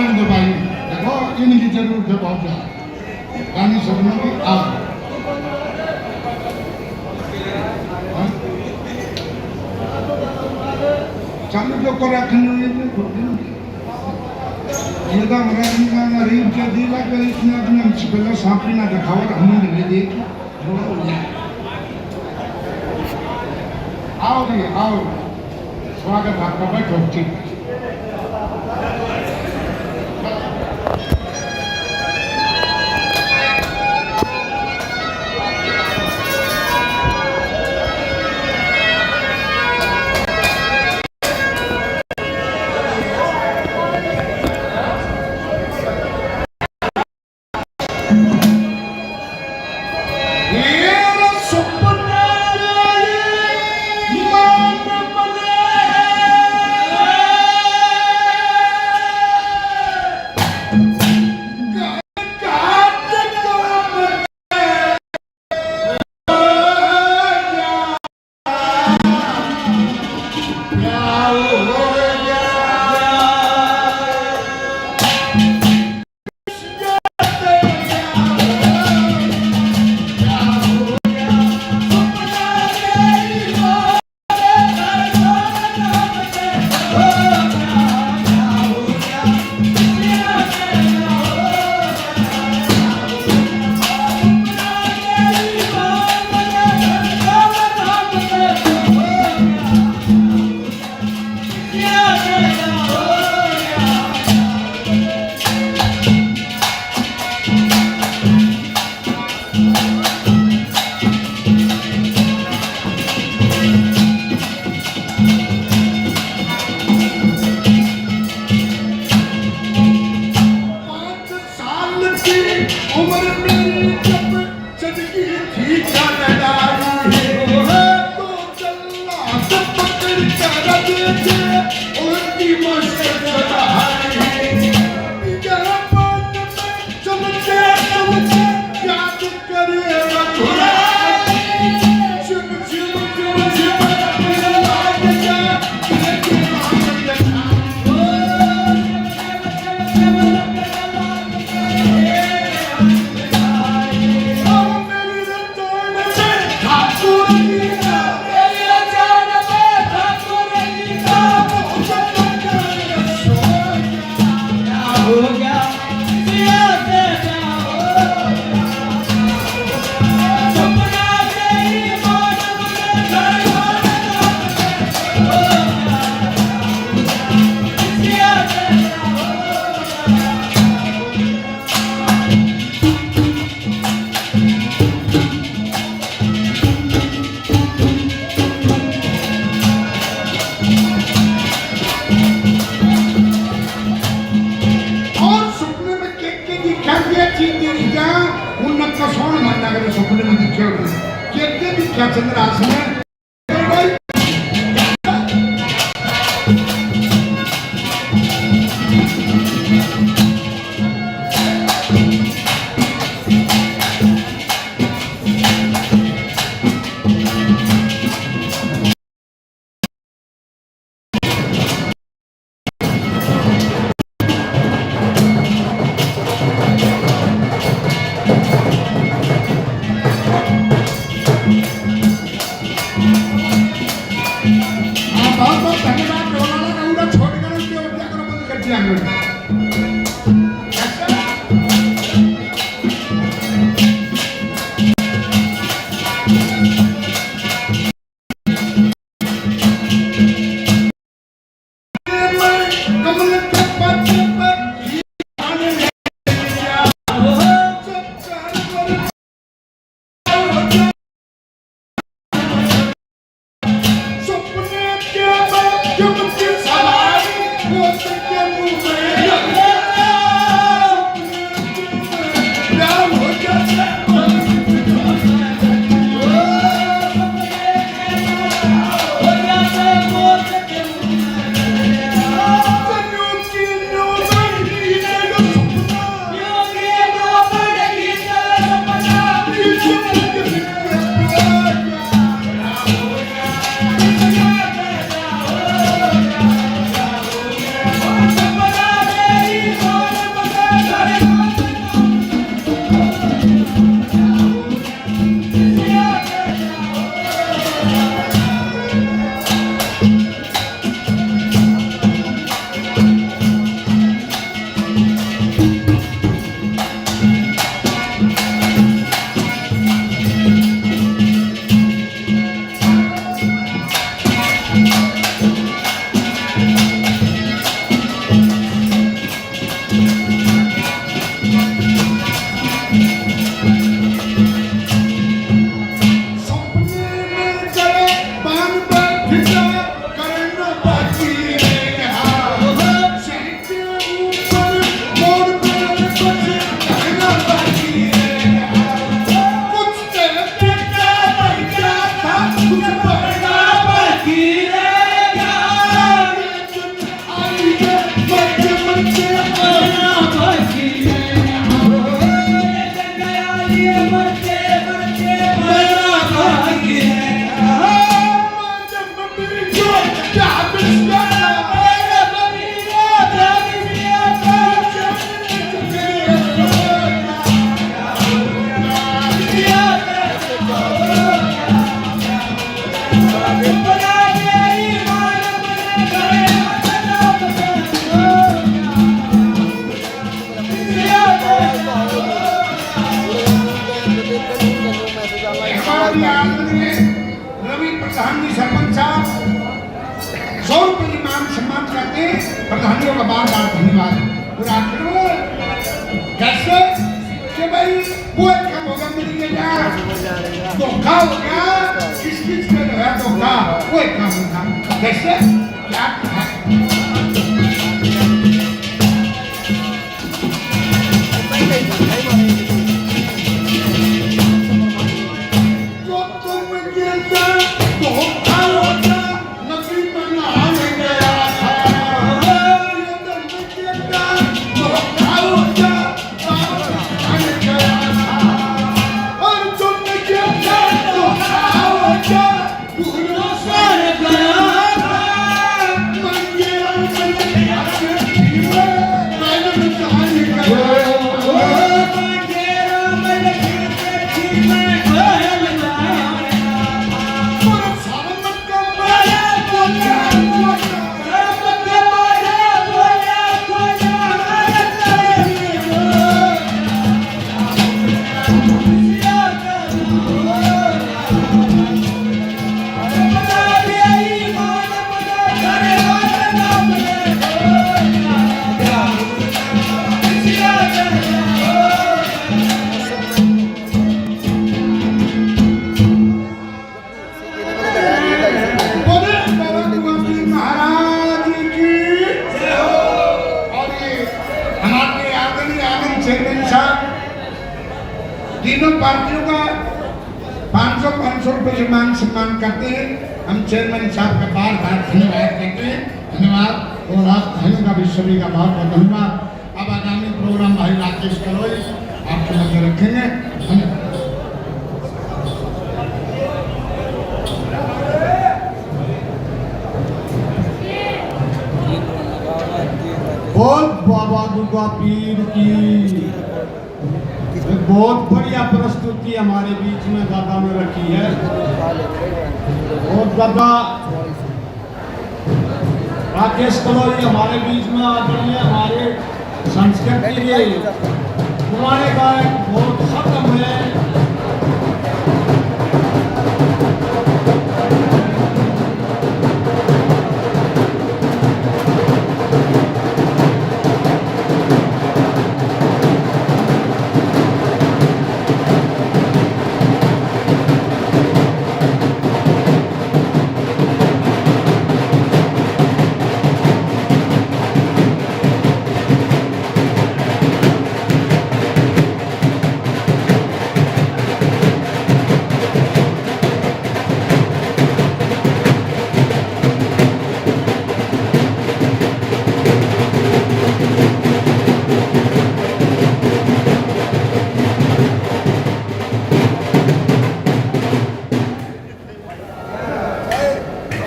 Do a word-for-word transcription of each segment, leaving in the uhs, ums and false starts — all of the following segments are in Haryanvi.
दे भाई, देखो, इनकी जरूरत है बहुत ज्यादा। रानी सपनों की आग। हाँ? चालू जो कर रखने में ये तो खुद नहीं। ये तो हमारा इनका गरीब के दिल है कि इसने अपने पहले सांप ना दिखावा तो हमने नहीं देखी। आओ भैया, आओ, स्वागत आपका, बैठो। ठीक। पाँच साल की उम्र मेरी जब चढ़ गई थी चांदनी, तो जल्लाद पकड़ कर रख दे उनकी मस्त चढ़ाई। जहाँ पान में चलते चलते याद करे रघुराई। झिम झिम झिम झिम लाग जा, और सुपने में के के दिखा दिया, चीज देखी जा, उन नक्का सोन मारना करे सुपने में दिखे उन्हें। के के दिखा चंद्रास में। हाँ, बहुत बहुत धन्यवाद। डोलाला का उड़ा छोड़ कर उनके उद्या करो बंद कर दिया हमने। हम भी सरपंच साहब सौ रुपये की मान सम्मान करते हैं, प्रधानियों का बार बार धन्यवाद। और आखिर में कैसे कि भाई वो एक काम होगा, मिल गया, धोखा हो गया, किस चीज का जो है धोखा, वो एक काम होगा। कैसे? क्या? बोले बाबा कुंवर सिंह महाराज की जय हो। और ये हमारे आदरणीय आनंद चेयरमैन साहब, तीनों पार्टियों का पाँच सौ, पाँच सौ रुपये से मान सम्मान करते हैं। हम चेयरमैन साहब का बार बार धन्यवाद करते हैं। धन्यवाद। और आप धन्य का भी सभी का बहुत बहुत धन्यवाद। अब आगामी प्रोग्राम भाई राकेश कलोई आपके मध्य रखेंगे। धन्यवाद। बोल बाबा दुर्गा पीर की। एक बहुत बढ़िया प्रस्तुति हमारे बीच में दादा ने रखी है। और दादा राकेश कलोई हमारे बीच में आदरणीय हमारे संस्कृति के पुराने गायक बहुत खत्म है।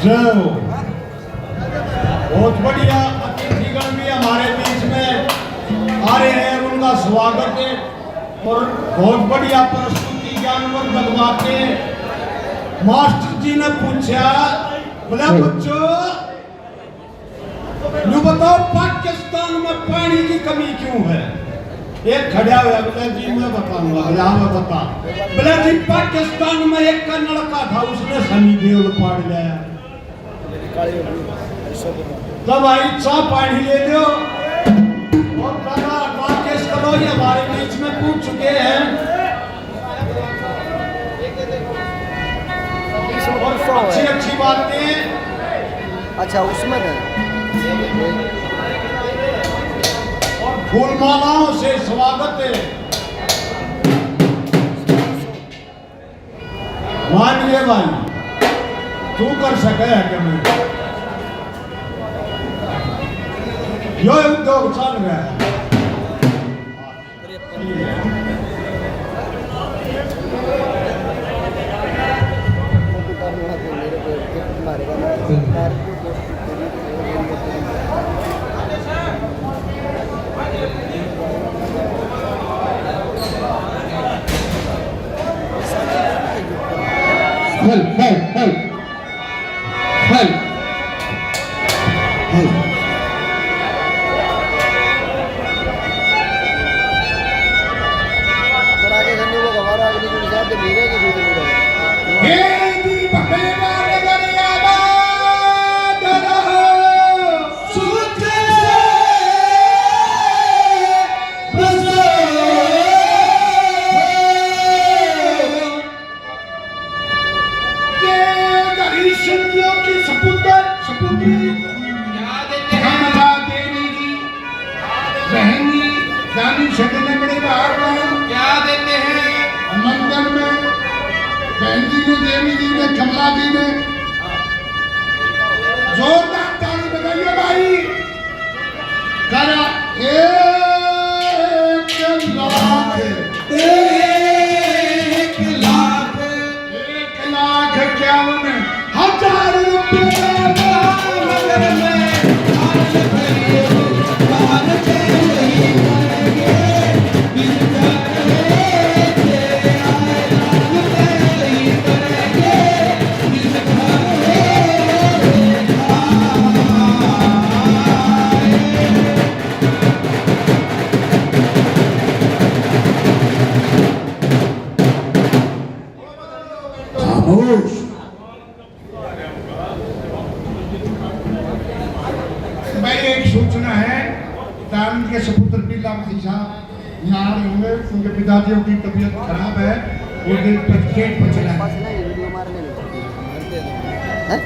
जय हो। बहुत बढ़िया। अतिथिगण भी हमारे बीच में आ रहे हैं, उनका स्वागत है। और बहुत बढ़िया प्रस्तुति, ज्ञानवर्धक बातें। मास्टर जी ने पूछा, बोला, "बच्चों, न्यू बताओ, पाकिस्तान में पानी की कमी क्यों है?" एक खड़ा हुआ, बोला, "जी, मैं बताऊंगा।" बोला, "हाँ, मैं बता।" बोला, "जी, पाकिस्तान में एक का नलका था, उसने सनी देओल पाड़ लिया।" तो भाई, चाह पानी ले लो। और दादा राकेश कलोई हमारे बीच में पूछ चुके हैं। और अच्छी अच्छी बातें। अच्छा, उसमें है। और फूलमालाओं से स्वागत है। मानिए भाई, तू कर सके है कि नहीं? यो उद्योग चल रहा है। Help, help, help. Help. Help. थोड़ा आगे करने को हमारा अगली जो हिसाब से धीरे की धीरे धीरे। हे जी, पकड़े मारे। देवी जी ने, कमला जी ने जोरदार ताली बजाइए भाई। करा एक लाख, एक लाख, एक लाख इक्यावन हजार रुपये। खामोश। भाई, एक सूचना है, दानंद के सपुत्र बिरला भाई साहब यहाँ आ रहे होंगे, उनके पिताजी की तबीयत खराब है, वो दिन पर पेट पर चला है। हैं?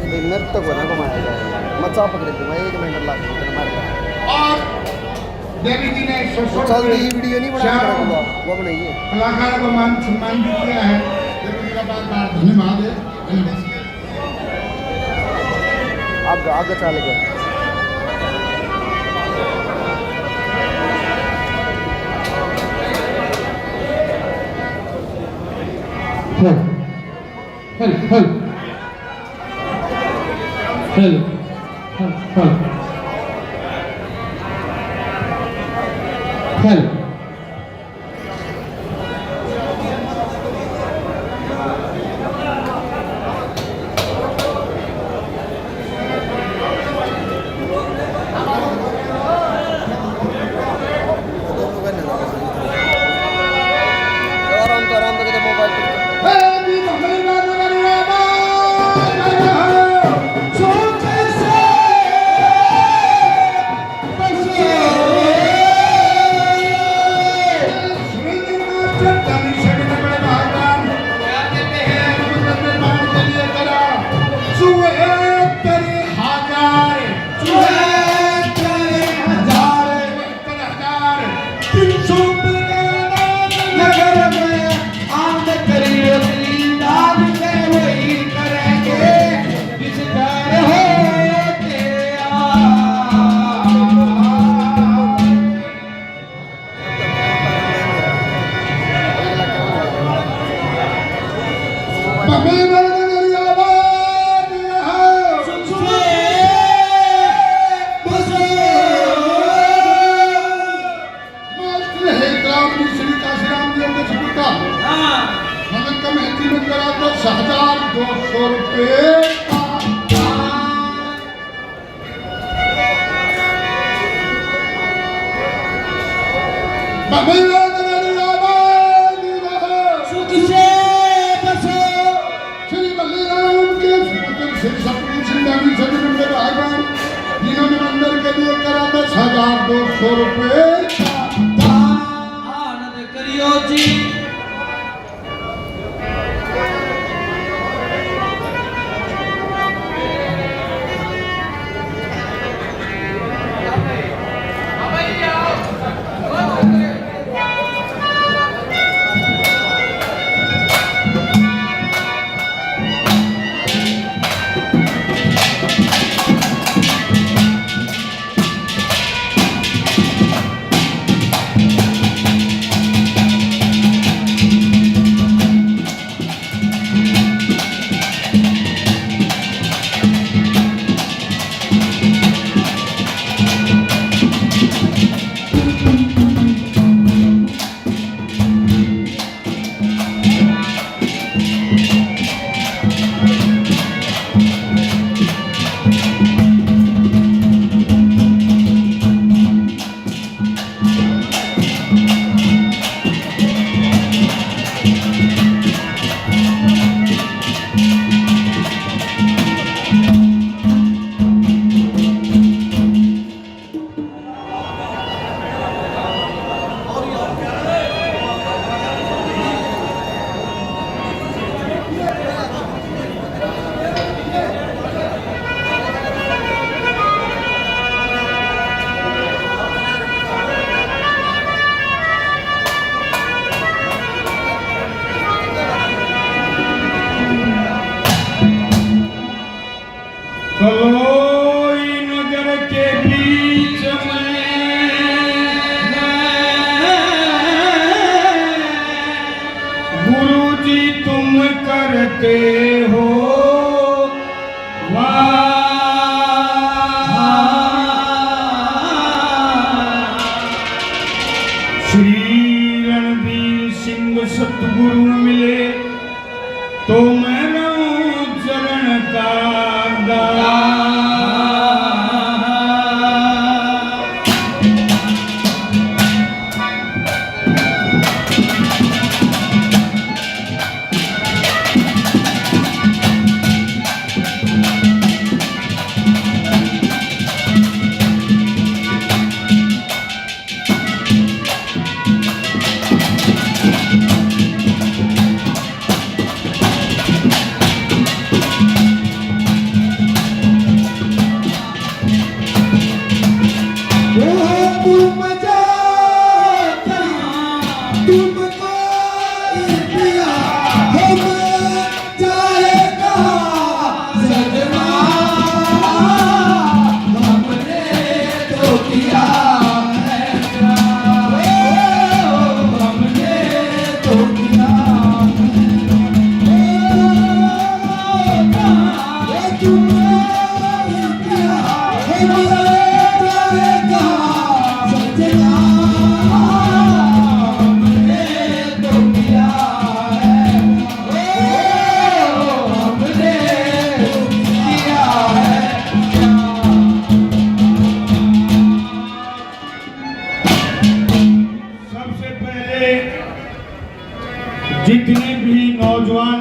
एक मिनट तक हो रहा है, घुमाया जाए। मचा पकड़े थे, मैं एक मिनट लाग गया, मार गया। और देवी जी ने सौ सौ चल रही रुपये वीडियो नहीं बना चार रहा, वो बनाइए। कलाकारों को मान सम्मान भी किया है। देवी जी का बार बार धन्यवाद है। आगे, आगे चल गए। Hello, hello, hello. Hello, hello. Hello, hello. Hello. आराम तो आराम तो कहते मोबाइल पे। नगर में आंद करी रही, दान में वही करेंगे, जिस घर हो तेरा। मास्टर है राम जी, श्री काशीराम जी के सुपुत्र। हाँ। मगर कमेटी में करा दस हजार दो सौ रुपये का दान। बाबा राम जी रहे। सुख से बसो। श्री बल्ली राम के सुपुत्र श्री सतवीर सिंह जी, सभी मेरे भाई बहन, जिन्होंने मंदिर के लिए करा दस हजार दो सौ रुपये का दान। आनंद करियो जी।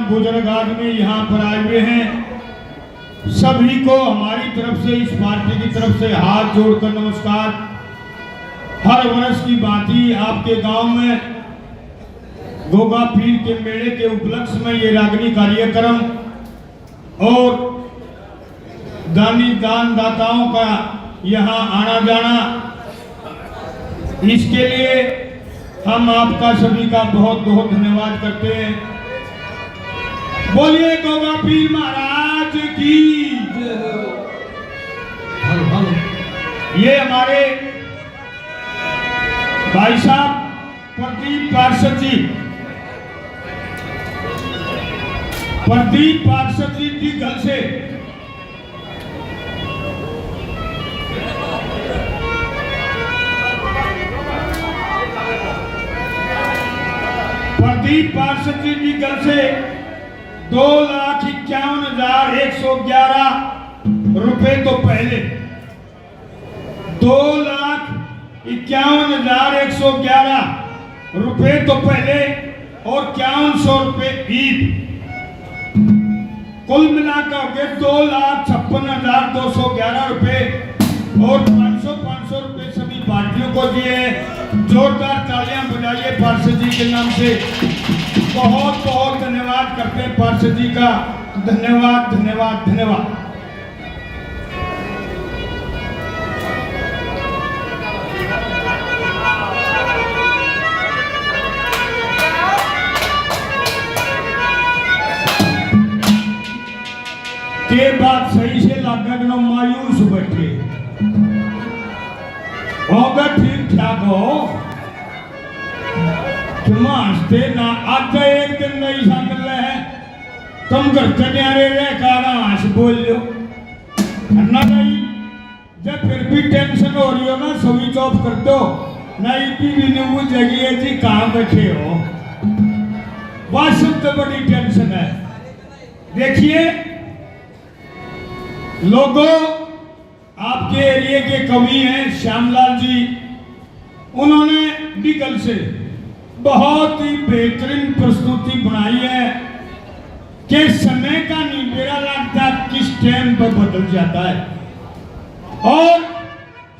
बुजुर्ग आदमी यहाँ पर आए हुए हैं, सभी को हमारी तरफ से, इस पार्टी की तरफ से हाथ जोड़कर नमस्कार। हर वर्ष की भांति आपके गांव में गोगा पीर के मेले के उपलक्ष्य में ये रागनी कार्यक्रम और दानी दानदाताओं का यहाँ आना जाना, इसके लिए हम आपका सभी का बहुत बहुत धन्यवाद करते हैं। बोलिए गोगा पीर महाराज की। ये हमारे भाई साहब प्रदीप पार्षद जी, प्रदीप पार्षद जी दिग्घल से। प्रदीप पार्षद जी दिग्घल से दो लाख इक्यावन हजार एक सौ ग्यारह रुपए तो पहले, दो लाख इक्यावन हजार एक सौ ग्यारह रुपए तो पहले और इक्यावन सौ रुपए ईद, कुल मिलाकर हो गए दो लाख छप्पन हजार दो सौ ग्यारह रुपए और पाँच सौ, पाँच सौ रुपए सभी पार्टियों को दिए। जोरदार तालियां बजाइए पार्षद जी के नाम से। बहुत बहुत धन्यवाद करते हैं पार्षद जी का। धन्यवाद, धन्यवाद, धन्यवाद। के बात सही से लागे कि ना मायूस बैठे? होगा ठीक ठाक हो। क्यों हंसते ना? आज एक दिन नहीं संग ले, तुम घर के न्यारे रह काड़ा हंस बोल लो। ना भाई, जब फिर भी टेंशन हो रही हो ना, स्विच ऑफ कर दो, ना इतनी भी नहीं बुझेगी है जी, कहाँ बैठे हो? वह सबसे बड़ी टेंशन है। देखिए लोगों, आपके एरिया के कवि हैं श्यामलाल जी, उन्होंने दिग्घल से बहुत ही बेहतरीन प्रस्तुति बनाई है कि समय का नहीं बेरा लगता, किस टाइम पर बदल जाता है। और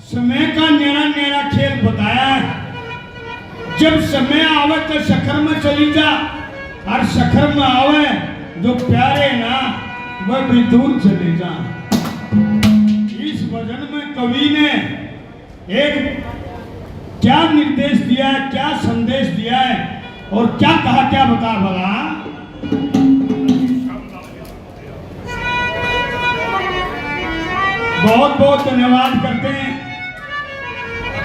समय का न्यारा न्यारा खेल बताया है। जब समय आवे तो सखर में चली जा, और सखर में आवे जो प्यारे ना, वह भी दूर चले जा। इस भजन में कवि ने एक क्या निर्देश दिया है, क्या संदेश दिया है और क्या कहा, क्या बता भला। बहुत बहुत धन्यवाद करते हैं।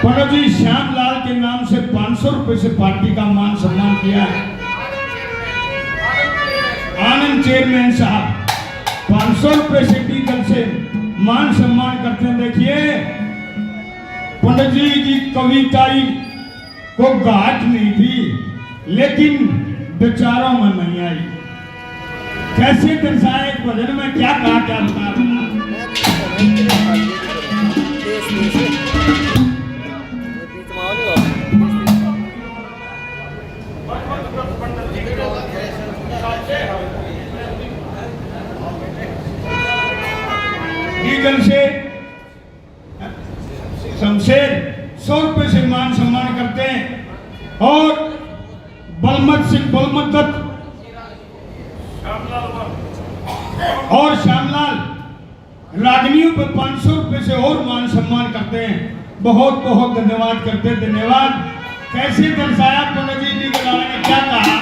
पंडित जी श्यामलाल के नाम से पाँच सौ रुपए से पार्टी का मान सम्मान किया है। आनंद चेयरमैन साहब पाँच सौ रुपए से दिग्घल से मान सम्मान करते हैं। देखिए पंडित जी की कविताई को घाट नहीं थी, लेकिन विचारों में नहीं आई। कैसे दर्शाए एक भजन में, क्या कहा, क्या बता। दिग्घल से शमशेर सौ रुपए से मान सम्मान करते हैं और बलमत सिंह, बलमत दत्त और श्यामलाल रागनियों पर पाँच सौ रुपए से और मान सम्मान करते हैं। बहुत बहुत धन्यवाद करते हैं, धन्यवाद। कैसे दर्शाया पंडित जी ने, क्या कहा?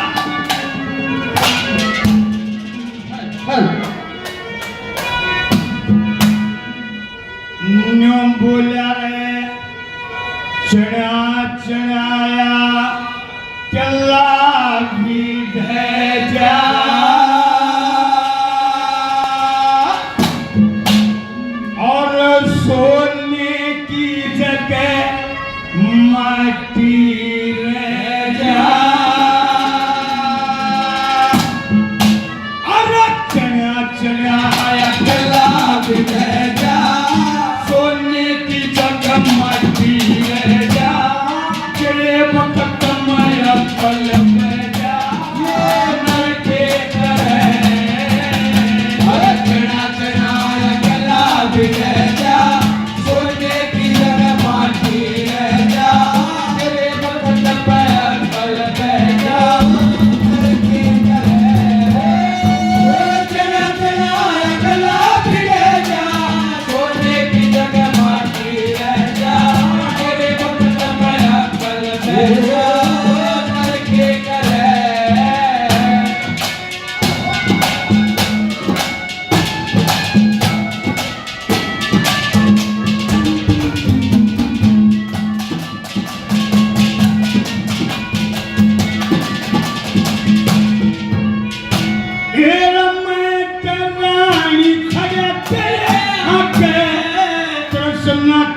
न्यों बोल्या रे, चढ़ा चढ़ाया कल्ला भी धै जा। और सोने की जगह माटी रह जा। अरे चढ़ा चढ़ा आया कल्ला भी रह जा, सोने की जगह माटी रह जा। तेरे वक्त माया पल बह जा, ये नरके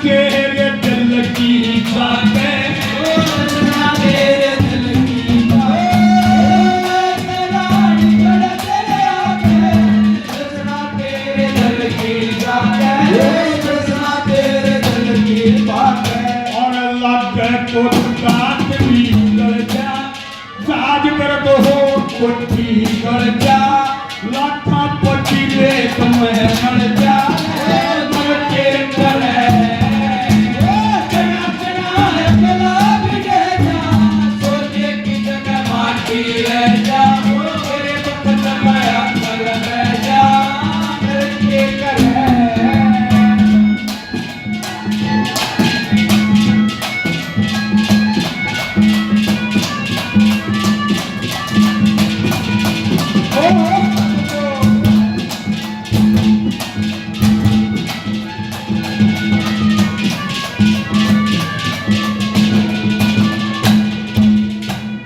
तेरे दिल की बातें, ओ सजना, तेरे दिल की बातें, ओ रानी, तेरे आगे, सजना, तेरे दिल की बातें, ओ सजना, तेरे दिल की बातें। और लगे तो दांत भी गल जा, आज दर्द हो कोठी कर जा, लाखा पति ले तुम्हें मर जा, मर के करे। ओ चना चना है गला भी रह जा, सोचे की जगह माटी रह जा, तेरे वक्त में अकल रह जा, मर के करे।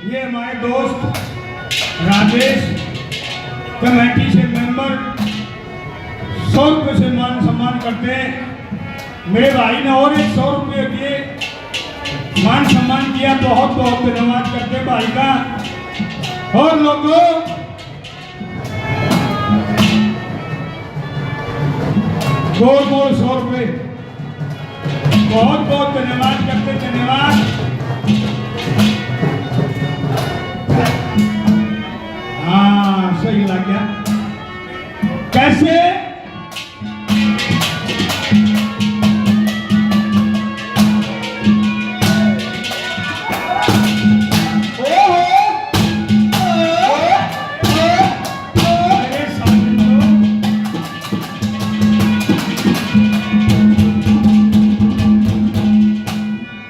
ये हमारे दोस्त राजेश, कमेटी से मेंबर, सौ रुपये से मान सम्मान करते हैं। मेरे भाई ने और एक सौ रुपये दिए, मान सम्मान किया। बहुत बहुत धन्यवाद करते भाई का। और लोगों, गोल गोल सौ रुपये, बहुत बहुत धन्यवाद करते, धन्यवाद। हाँ, सही लग गया। कैसे?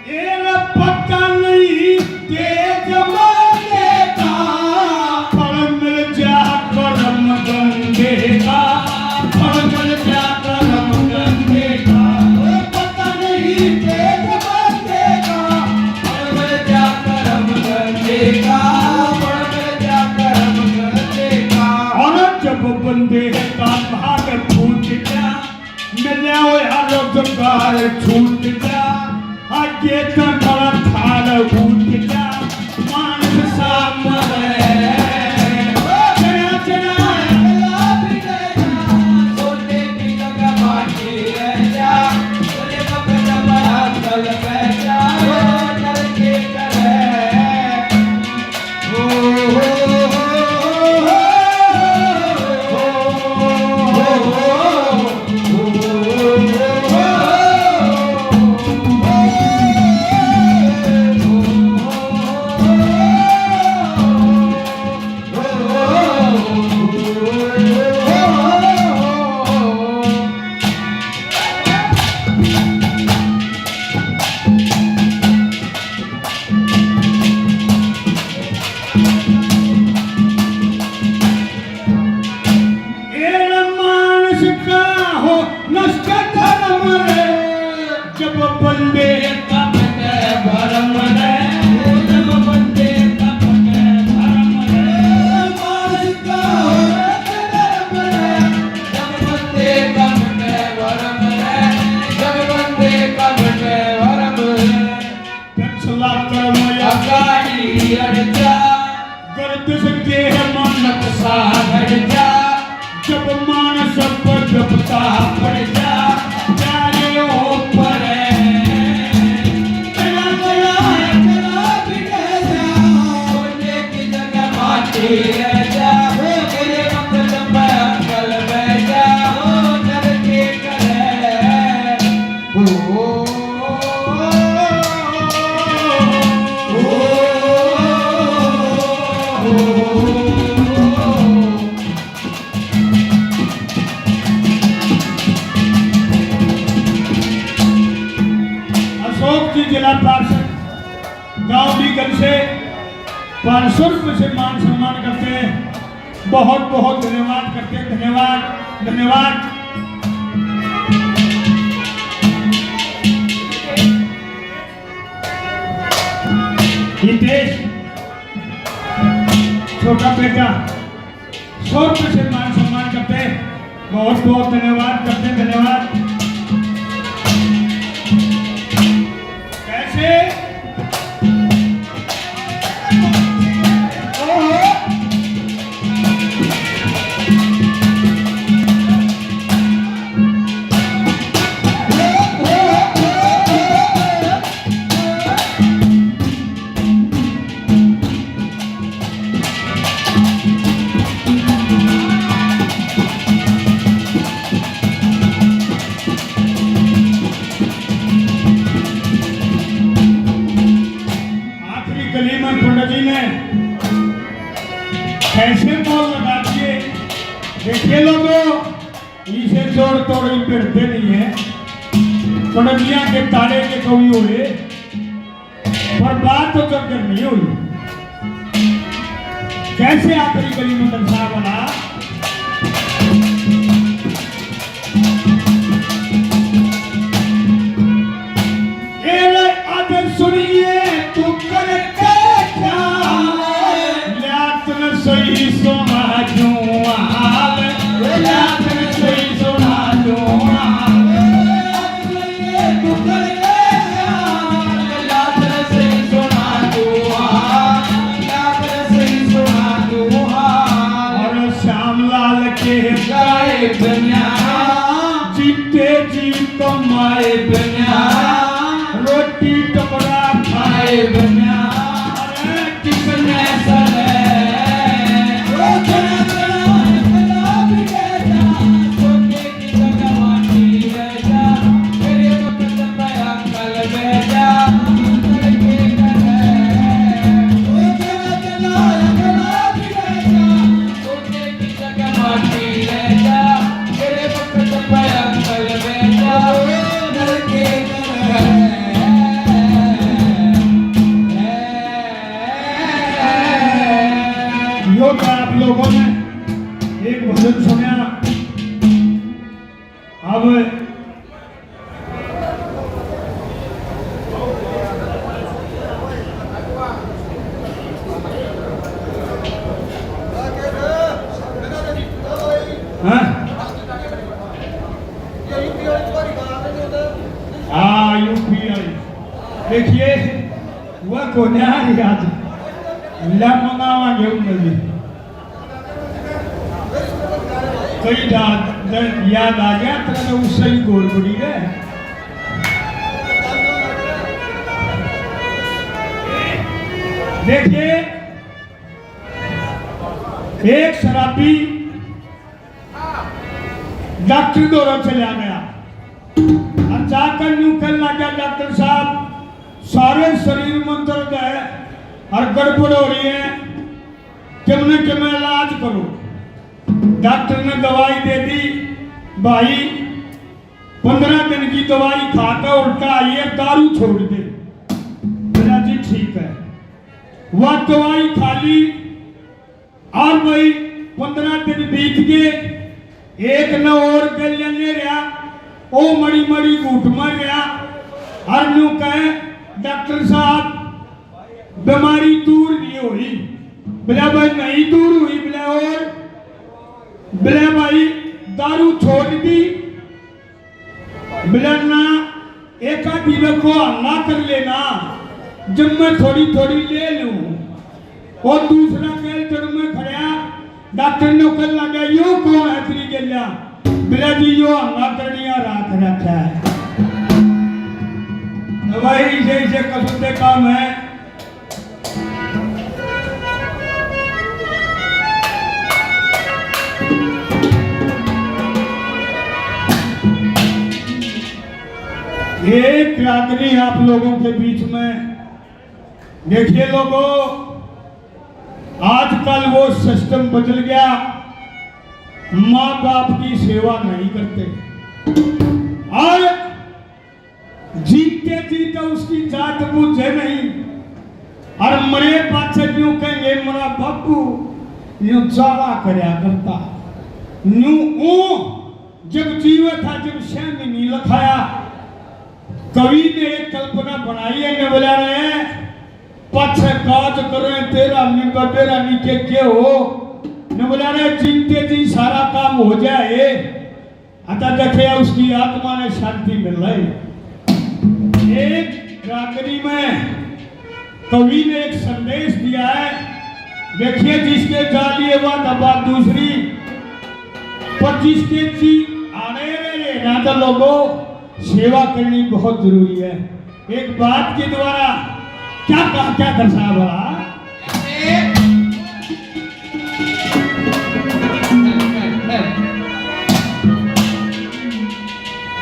ये पता नहीं तेज मांगे का, फल मिल जा करम बंदे का, फल मिल जा करम बंदे का। ये पता नहीं तेज मांगे का, फल मिल जा करम बंदे का, फल मिल जा करम बंदे का। और जब बंदे का भाग फूट जा, मिलया होया रोजगार छूट जा, आगे का बड़ा थाल उठ जा, मानस सामने। ओ चना चना अगला भी रह जा, सोने की जगह माटी रह जा, तेरे वक्त बड़ा चल बैठा, ओ चल के करे। ए मानस का हो नष्ट धर्म रे, जब बंदे का मिटे भरम रे, जब बंदे का मिटे भरम रे। मानस का हो नष्ट धर्म रे, जब बंदे का मिटे भरम रे, जब बंदे का मिटे भरम रे। पिछला कर्म अगाड़ी अड़ जा, गर्दिश देह मानक सा घड़ जा, जब मानस पर जपता पड़ जा, प्यारे हो परे। चला, चला, चला भी रह जा, सोने की जगह माटी रह जा, मेरे वक्त में अकल बह जा, ओ चल के करे। अशोक जी, जिला पार्षद गांव डीगल से पाँच सौ रुपये से मान सम्मान करते हैं। बहुत बहुत धन्यवाद करते हैं, धन्यवाद, धन्यवाद। हितेश, छोटा बेटा, सौ रुपये से मान सम्मान करते हैं। बहुत बहुत धन्यवाद करते हैं, धन्यवाद। नहीं है। पड़ंगियां के ताड़े के कवि होए, पर बात तो जब जब नहीं हुई। कैसे आखिरी गली में दरसा बना? ए रे आदर सुनिए, तू करके क्या? ल्यात न सही सुना दूं हाल, ल्यात न सही सुना दूं हाल। तू करके क्या? ल्यात न सही सुना दूं हाल, ल्यात न सही सुना दूं हाल। और श्यामलाल के गाए बिना, जीते जी कमाए बिना, रोटी टुकड़ा खाए बिना, अरे किसने सले? यो क्या आप लोगों ने एक भजन सुना? अब हाँ? हाँ, यूपी वाली। देखिए, वह को न्याय आज ला मंगावा गए उनमें भी। कई याद, याद आ गया, तेरा तो उससे ही गोल पड़ी है। देखिए, एक शराबी डॉक्टर धोरै चला गया और जाकर न्यू कहने लगा, "डॉक्टर साहब, सारे शरीर में दर्द है और गड़बड़ हो रही है, किमने किमने इलाज करो।" डॉक्टर ने दवाई दे दी, "भाई, पन्द्रह दिन की दवाई खा के उल्टा आई है, दारू छोड़ दे।" बोला, "जी ठीक है।" वह दवाई खा ली और भाई पन्द्रह दिन बीत गए, एक न और गल्या ले रहा, ओ मड़ी मड़ी घूट मार रहा, और न्यू कहे, "डॉक्टर साहब, बीमारी दूर नहीं हुई।" बोला, "भाई नहीं दूर हुई।" बोला, "और?" बोला, "भाई दारू छोड़ दी।" बोला, "ना, एक आधी में को हंगा कर लेना, जब मैं थोड़ी थोड़ी ले लूं।" और दूसरा गैल जड़ में खड़ा, डॉक्टर ने कहने लगा, "यो कौन है तेरी गेल्या?" बोला, "जी, यो हंगा करनिया राख रखा है।" तो भाई, इसे, इसे कसम से काम है। एक रागनी आप लोगों के बीच में। देखिए लोगों, आजकल वो सिस्टम बदल गया, माँ बाप की सेवा नहीं करते। और जीते जी तो उसकी जात बूझे नहीं, और मरे पाछे न्यू कहेंगे, "मरा बापू न्यू चाला करया करता, न्यू ऊ जब जीवे था, जब सहमी नहीं लखाया।" कवि ने एक कल्पना बनाई है, ने बोला रे, "पाछे काज करे तेरा निबेरा नीचे के हो।" ने बोला रे, "जीते जी सारा काम हो जाए।" अतः देखिए, उसकी आत्मा ने शांति मिल रही। एक रागनी में कवि ने एक संदेश दिया है। देखिए, जिसके जा लिए वह दबा दूसरी, पर जिसके जी आने रे ना तो लोगों, सेवा करनी बहुत जरूरी है। एक बात के द्वारा क्या कहा, क्या दर्शाया भला?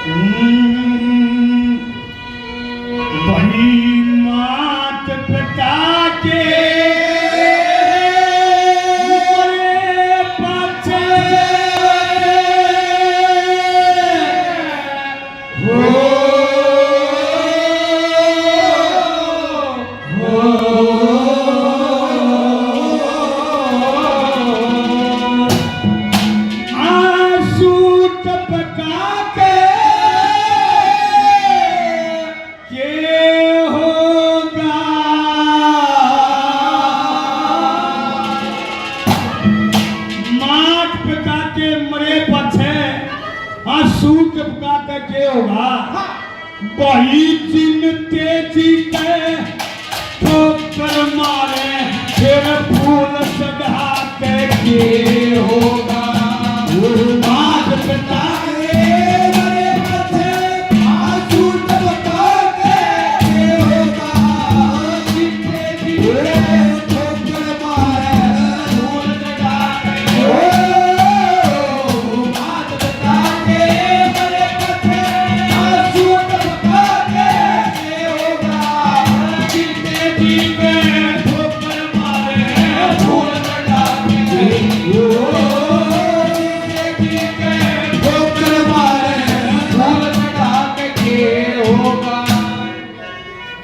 हम्म, वही मात पिता के मरे पाछे भाई जिन तेजी के ठोकर मारे, फिर फूल चढ़ा के के होगा? बात बता रे, मेरे पीछे आंसू टपका के के होगा? जिन तेजी के ठोकर मारे, फूल चढ़ा के, ओ, बात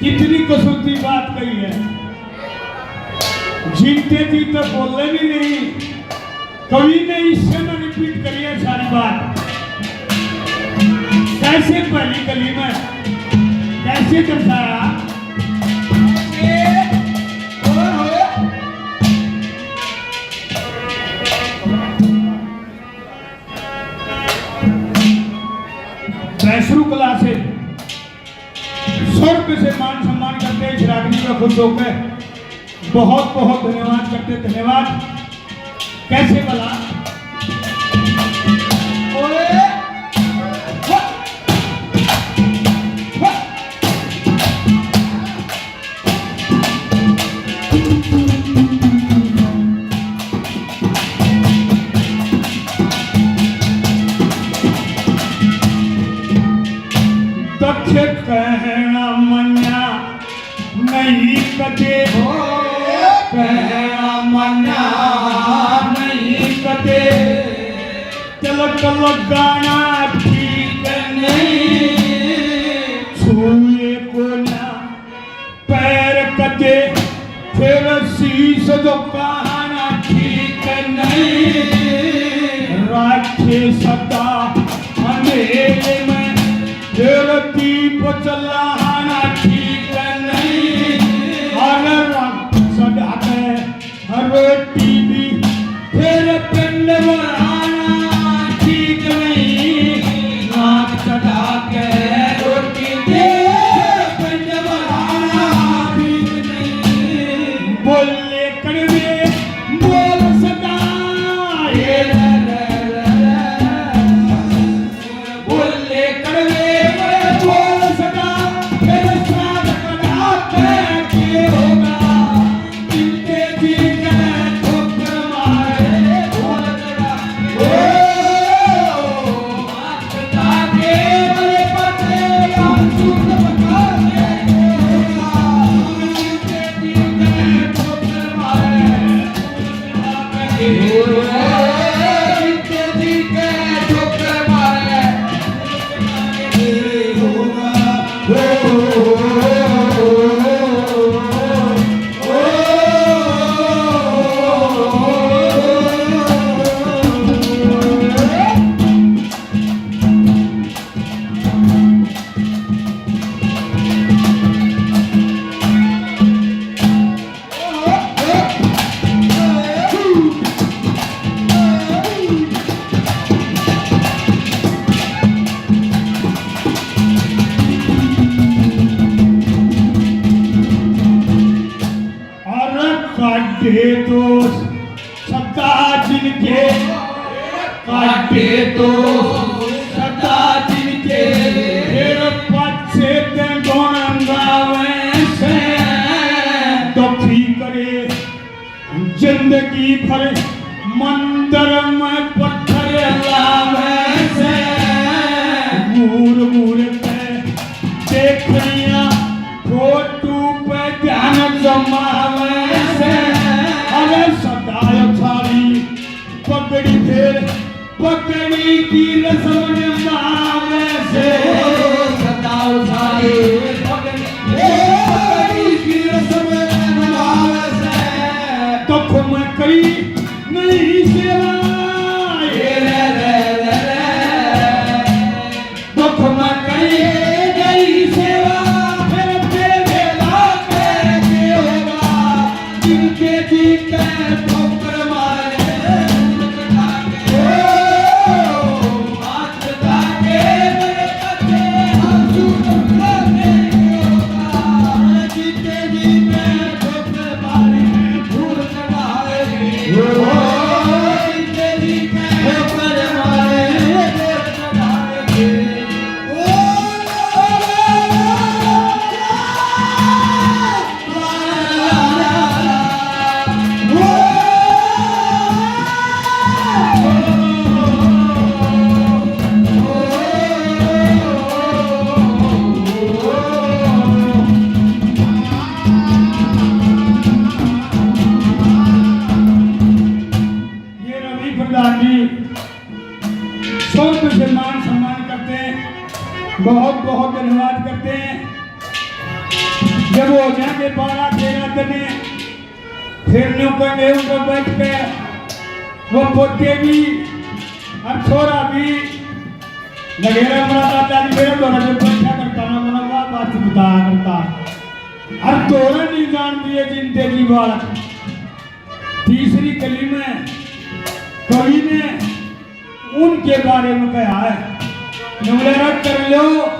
कितनी कसूती बात कही है। जिनते जी तो बोले भी नहीं। कवि ने इससे में रिपीट करी है सारी बात। कैसे पहली कली में कैसे दर्शाया। वैश्णु कला से स्वर्ग से मान सम्मान करते हैं इस रागनी में खुश होकर। बहुत बहुत धन्यवाद करते, धन्यवाद। कैसे भला? ओए, वाह, वाह। दक्ष कहना मन्या नहीं कदे, कहना मन्या नहीं कदे, तिलक लगाना ठीक नहीं, छुए को ना पैर कदे, फिर शीश झुकाना ठीक नहीं। राखे सदा अंधेरे में, फिर दीप जलाना ठीक नहीं। अरे रंग सदा में रोटी भी फिर पिंड भराना ठीक नहीं। नाक चढ़ा के रोटी दे, पिंड भराना ठीक नहीं। बोले कड़वे बोल सदा, ये रे रे रे रे। बोले कड़वे बोल सदा, मेरे साथ कदा के होगा। और काटे तो सदा जिनके, काटे तो सदा जिनके, फिर पाछे ते गुण गावे से। दुखी करे जिंदगी भर मंदिर में पत्थर लावे से। घूर घूर के देखनिया फोटू पे ध्यान जमावे से। अरे सदा उछाली पगड़ी फिर पगड़ी की रस्म निभावे से। ओ सदा उछाली पगड़ी, ए पगड़ी की रस्म निभावे से। दुख में करी नहीं सेवा, ये रे रे रे रे। दुख में करी नहीं सेवा, फिर तेरे लागे के होगा। जिनके जी के ठोकर मारे, ओ, हाथ लगा के मेरे पीछे बहुत बहुत धन्यवाद करते हैं। जब हो जाएंगे बारह तेरह दिन, फिर न्यू कहेंगे उनको बैठ कर, वो पोते भी और छोरा भी। लगेरा मरा दादा जी मेरे द्वारा जो बैठा करता ना, मना वाह बात बताया करता। और तोरा नहीं जान दिए जिनते जी बालक। तीसरी कली में कवि ने उनके बारे में कहा है, नवलेरा कर लो।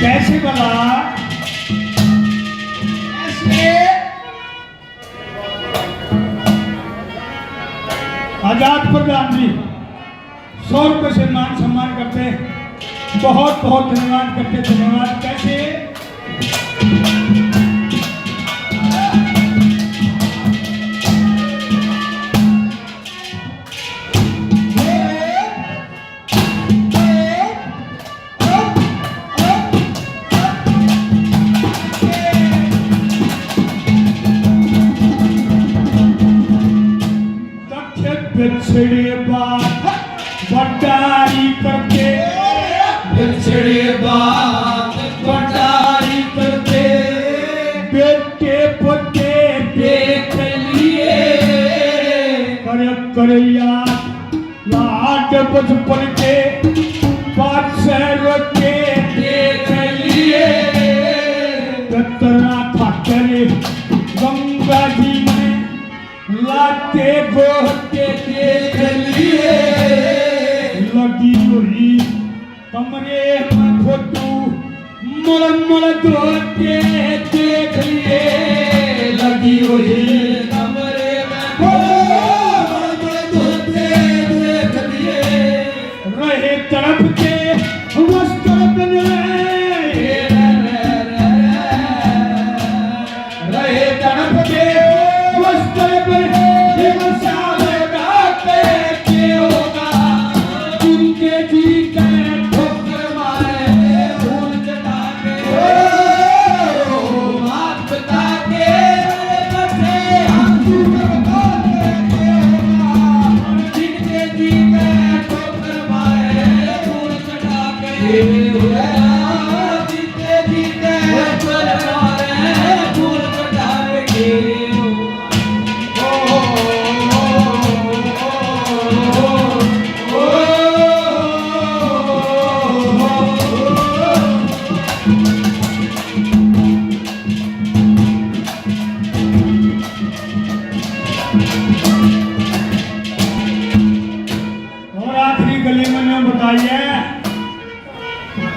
कैसे भला? कैसे? आजाद प्रधान जी सौ रुपये से मान सम्मान करते, बहुत बहुत धन्यवाद करते, धन्यवाद। कैसे? दखे बिछड़े बात बटाई करते, बिछड़े बात बटाई करते, बेटे पोते देख लिए, कर कर याद लाड बचपन के, बादशाह रोके देख लिए। कतरा खातर गंगा जी में लाते गोते देख लिए। लगी हुई कमरे में फोटू मल मल धोते देख लिए। लगी हुई कमरे में फोटू मल मल धोते देख लिए। रहे तड़पते वस्त्र बिन रहे। रहे तड़पते वस्त्र बिन, दिवसा लगाते के होगा। जिनके जी के ठोकर मारे, भूल चटा के, ओ, मात पिता के बचे, आंसू बरसाते के होगा। जिनके जी के ठोकर मारे, भूल चटा के, ओ, और आखिरी कली में न्यू बताइए,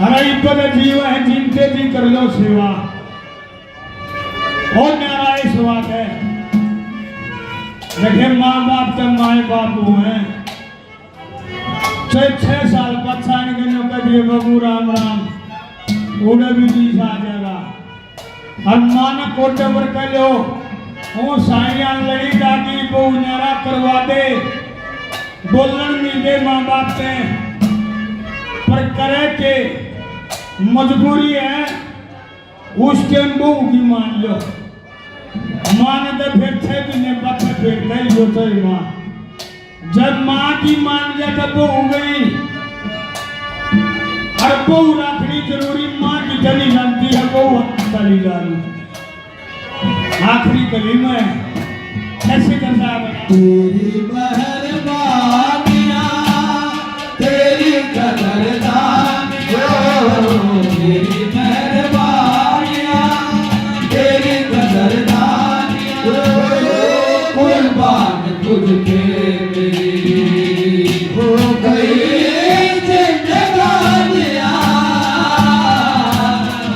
अरे इब्बत जीव है, जिनते जी कर लो सेवा। और न्यारा ये सवाल है, देखे माँ बाप के माए बाप हुए, चाहे छह साल का छान के न्यू कह दिए, "बाबू राम राम", उड़े भी बीस आ जाएगा। और माँ ने कोटे पर कह लो, "वो साइयां लड़ी दादी को न्यारा करवा दे, बोलन नहीं दे माँ बाप से", पर करे के मजबूरी है। उस टाइम बहू की मान लो, माँ ने तो फिर छह महीने बाद में फिर कह लियो, "तो माँ, जब माँ की मान गया तब बहू गई।" और बहू रखनी जरूरी, माँ की चली जाती है, बहू चली जा रही। आखिरी कली में कैसे करता है? तेरी मेहरबानियाँ, तेरी कदरदानियाँ, तेरी मेहरबानियाँ, तेरी कदरदानियाँ, कुर्बान तुझ पे मेरी हो गई जिंदगानियाँ।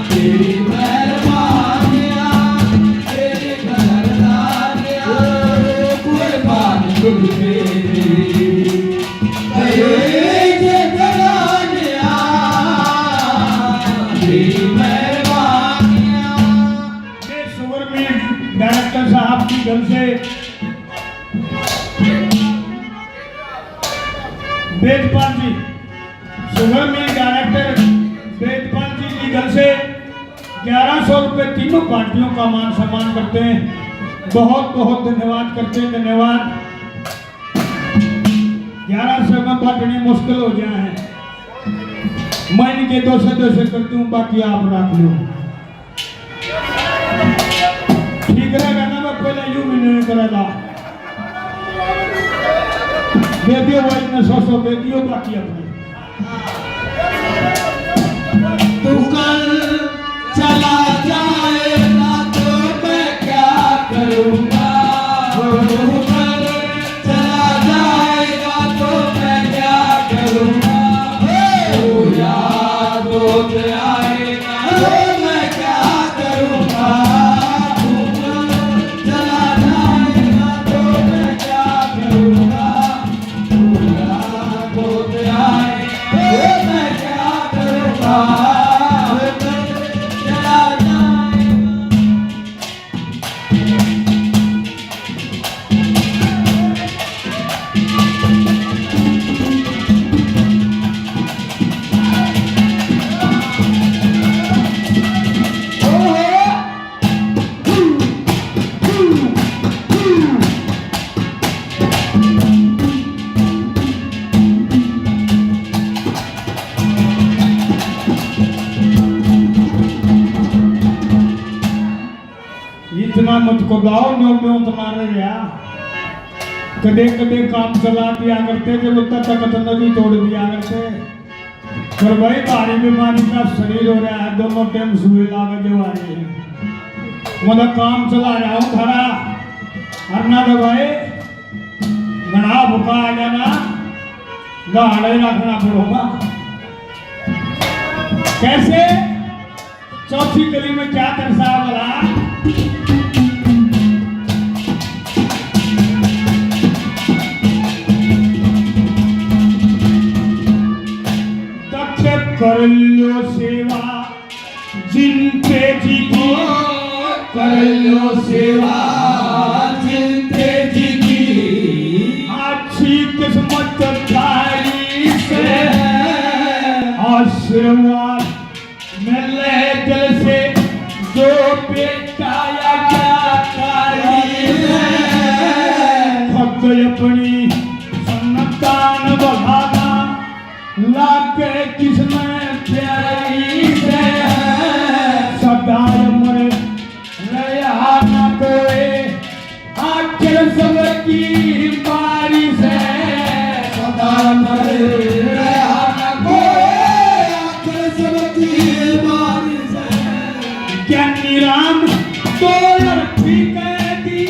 तेरी मेहरबानियाँ, तेरी कदरदानियाँ, कुर्बान तुझ पे मेरी। तेरी जगरानियाँ, तेरी मेहरबानियाँ। ये सुगर में डायरेक्टर साहब की गल से वेदपाल जी, सुगर में डायरेक्टर वेदपाल जी की गल से ग्यारह सौ रुपए तीनों पार्टियों का मान सम्मान करते हैं। बहुत बहुत धन्यवाद करते हैं, धन्यवाद। ग्यारह सौ में बांटनी मुश्किल हो गया है। मैं इनके दो सौ दो सौ कर दूं, बाकी आप रख लो। ठीक रहेगा ना? मैं पहले यूं भी नहीं करेगा। दे दियो भाई ने सौ सौ दे दियो, बाकी अपने। तू कल चला जाएगा तो मैं क्या करूँगा? तू कल चला जाएगा तो मैं क्या करूँगा? ओ यार, दोस्त आएगा तो मैं क्या करूँगा? तू कल चला जाएगा तो मैं क्या करूँगा? इतना मत को गाओ, न्यो न्यो तुम्हारे रहा। कदे कदे काम चला दिया करते, जब तक तखत नदी तोड़ दिया करते। पर भाई, भारी बीमारी का शरीर हो रहा है, दोनों टाइम सुई लागे जो आ रही है। मतलब, काम चला रहा हूँ थारा, अरना दे भाई, घना भुका आ जाना, दहाड़े रखना पड़ोगा। कैसे? चौथी कली में क्या दर्शाया भला? दक्ष कर लो सेवा जिनते जी की, कर लो सेवा जिनते जी की। अच्छी किस्मत थारी से आशीर्वाद मिले दिल से जो बेटा या क्या थारी से। खुद अपनी संतान भला ना लागे किसमें प्यारी से। सदा अमर रहा ना कोई आखिर सबकी बारी से। सदा अमर रहा ना कोई आखिर सबकी बारी से। ज्ञानी राम तो लड़की कह दी।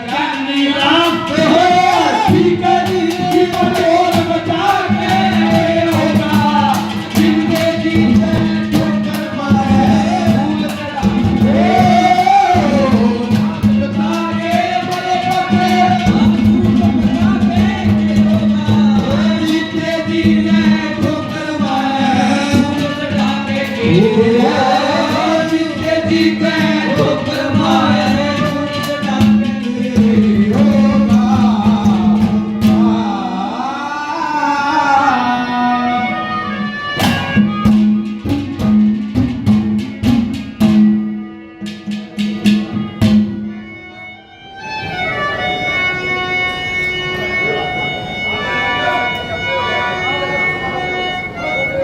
ज्ञानी राम तो लड़की कह दी। जीवन जोर बचा के होगा। जिंदगी में ठोकर मारे।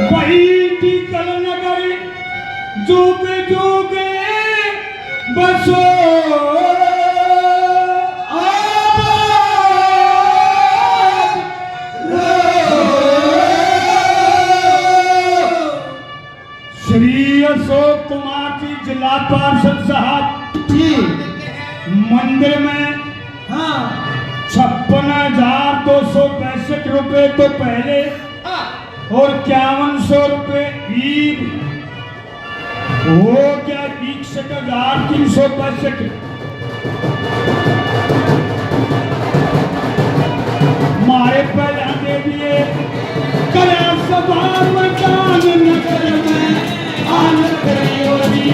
बही टीकल नगर जुग जुग बसो। श्री अशोक कुमार जी, जिला पार्षद साहब जी। मंदिर में हाँ। छप्पन हजार दो सौ पैंसठ रुपए तो पहले हाँ। और इक्यावन सौ रुपए ईब। हो गया इकसठ हजार तीन सौ पैंसठ। मारे पहला दे दिए। करा सभा मकान नगर में आनंद करियो जी।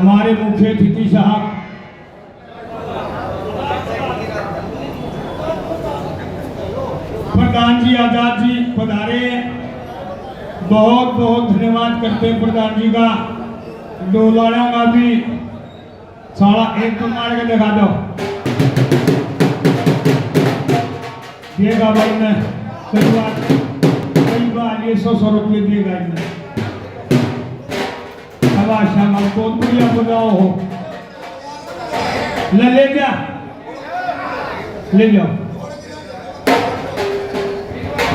हमारे मुख्य अतिथि साहब प्रधान जी आजाद जी पधारे, बहुत बहुत धन्यवाद करते हैं प्रधान जी का। डोलाड़ा का भी साला एक तो मार के दिखा दो। देगा भाई ने, कई बार, कई बार ये सौ सौ रुपये देगा इन्हें। शाबाश, शाबाश, बहुत बढ़िया बजाओ हो। ले, ले जा, ले जाओ।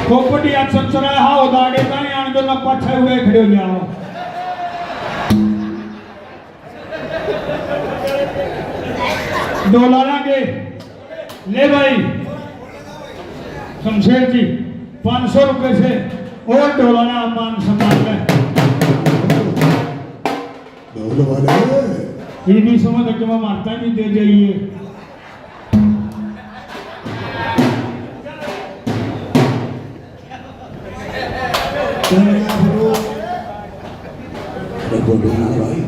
खोपड़िया चचरा हो दाड़े का, आन दो ना, पाछे हुए खड़े हो जाओ। डोला लागे। ले भाई, शमशेर जी, पाँच सौ रुपए से और डोलाना मान सम्मान है। ढोल वाले। ये भी समझ के मैं मारता नहीं दे जाइए। अरे बोलो ना भाई।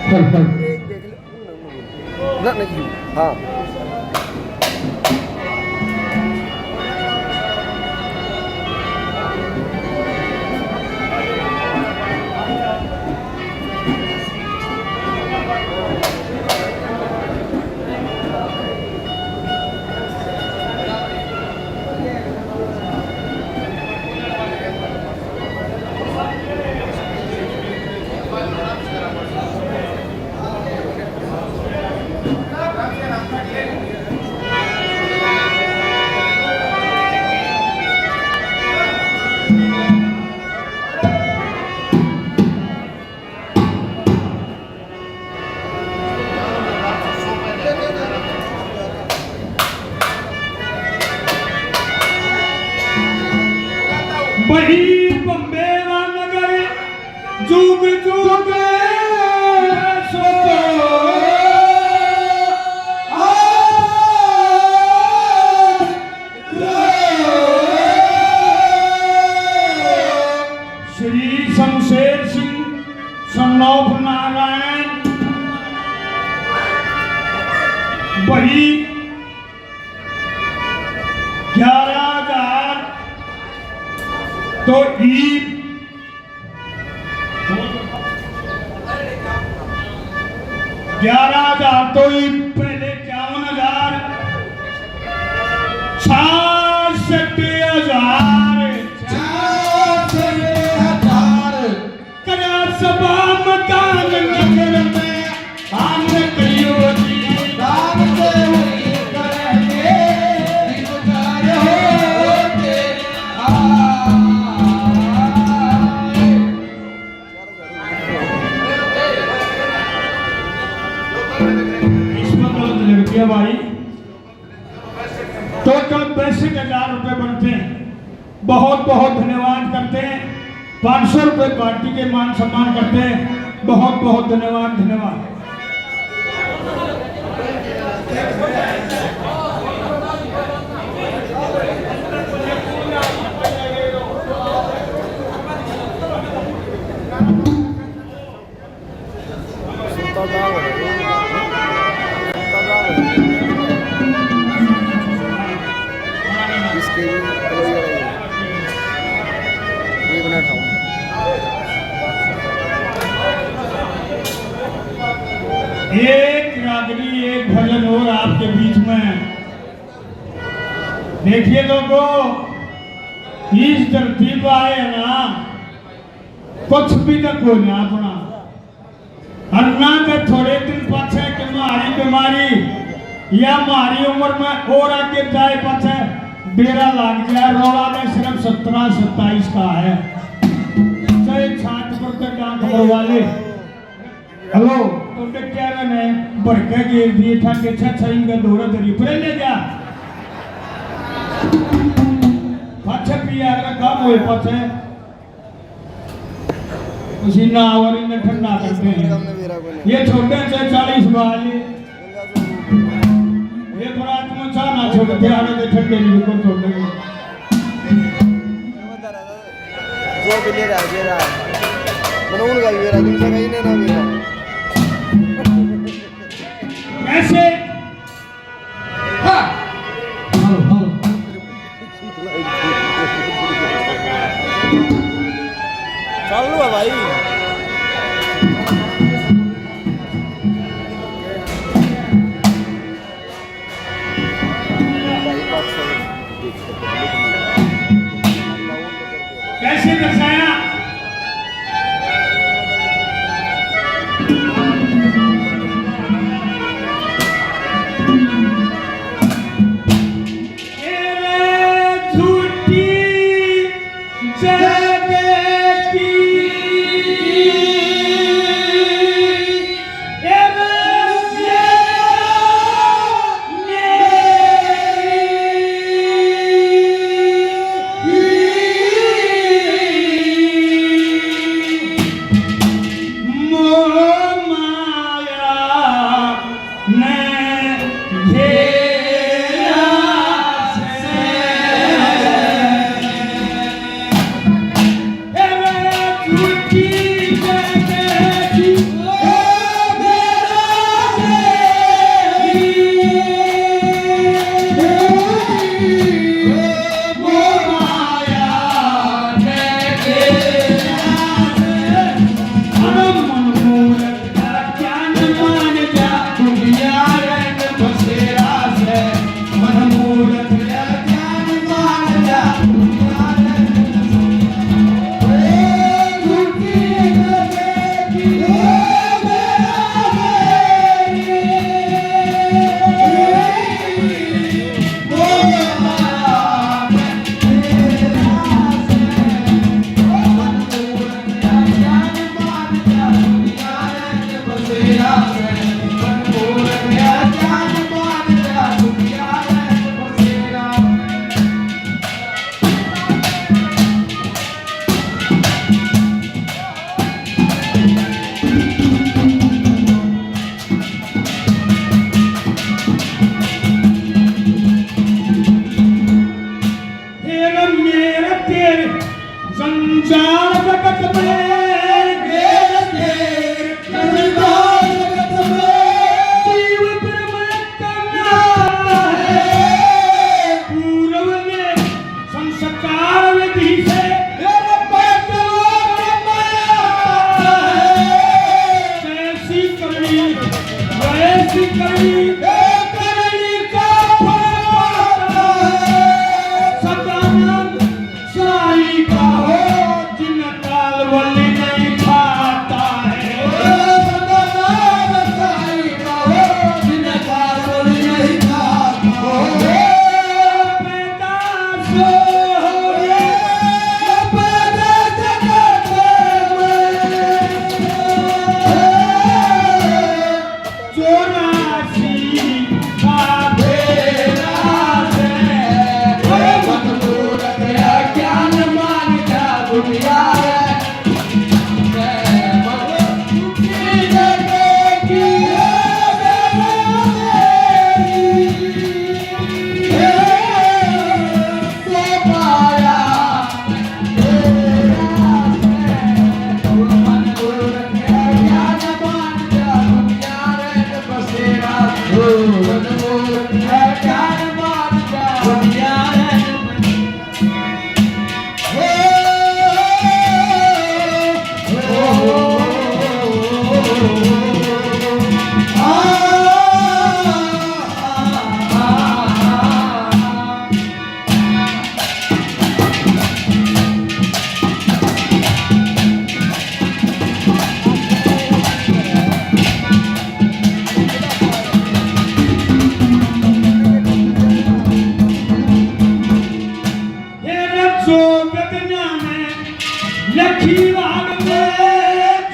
चल, चल। ना, नहीं, हाँ। वही बम्बे रा नगर जुग जुग सोचो। श्री शमशेर सिंह, son of नारायण, वही ग्यारह हजार तो ईब ग्यारह हजार तो ईब पहले इक्यावन हजार, छियासठ हजार, छियासठ हजार। करा सभा मकान नगर में, आन करियो जी। दान से हुई करेंगे, दीदार हो तेरे आए। इसमें गलत लग गया भाई। टोटल पैंसठ हजार रुपए बनते हैं। बहुत बहुत धन्यवाद करते हैं। पाँच सौ रुपए पार्टी के मान सम्मान करते हैं। बहुत बहुत धन्यवाद, धन्यवाद। एक रागनी, एक भजन और आपके बीच में। देखिए लोगों, इस धरती पर आए हैं ना, कुछ भी तक हो ना अपना। और ना के थोड़े दिन पाछे के म्हारी बीमारी या म्हारी उम्र में और आगे जाए पाछे बेरा लाग जाए, रोड़ा में सिर्फ सत्रह सत्ताईस का है। चाहे छात पर तो डांट मरवा ले। हेलो, तो डटिया ने भर के घेर दिए, ठाके छह छह इनका दौरा धरी परे ले जा। पाछे पिया अगर काम होए पाछे। पसीना और इन्हें ठंडा करते हैं। ये छोटे से चालीस वाले, ये बरात में चाह ना तो हथियारों के ठंडे नहीं, ऊपर छोड़ देंगे। जो भी ले रहा है, दे रहा है। मनोन का भी दे रहा है, तुमसे कहीं ना, ना दे रहा। कैसे? हाँ। Hello, hello. चालू है भाई। कैसे दर्शाया? तेरे झूठी जगह की तेरे मेरे तेरे जंजाल जगत में, मेरे तेरे जंजाल जगत में, जीव ब्रह्म का नाता है। पूर्व ने संस्कार विधि से जैसी करनी वैसी करनी, करनी का फल पाता है। सदानंद साईं का हो जिन काल वली नहीं खाता है। हे रचो गगना में लखी भाग में,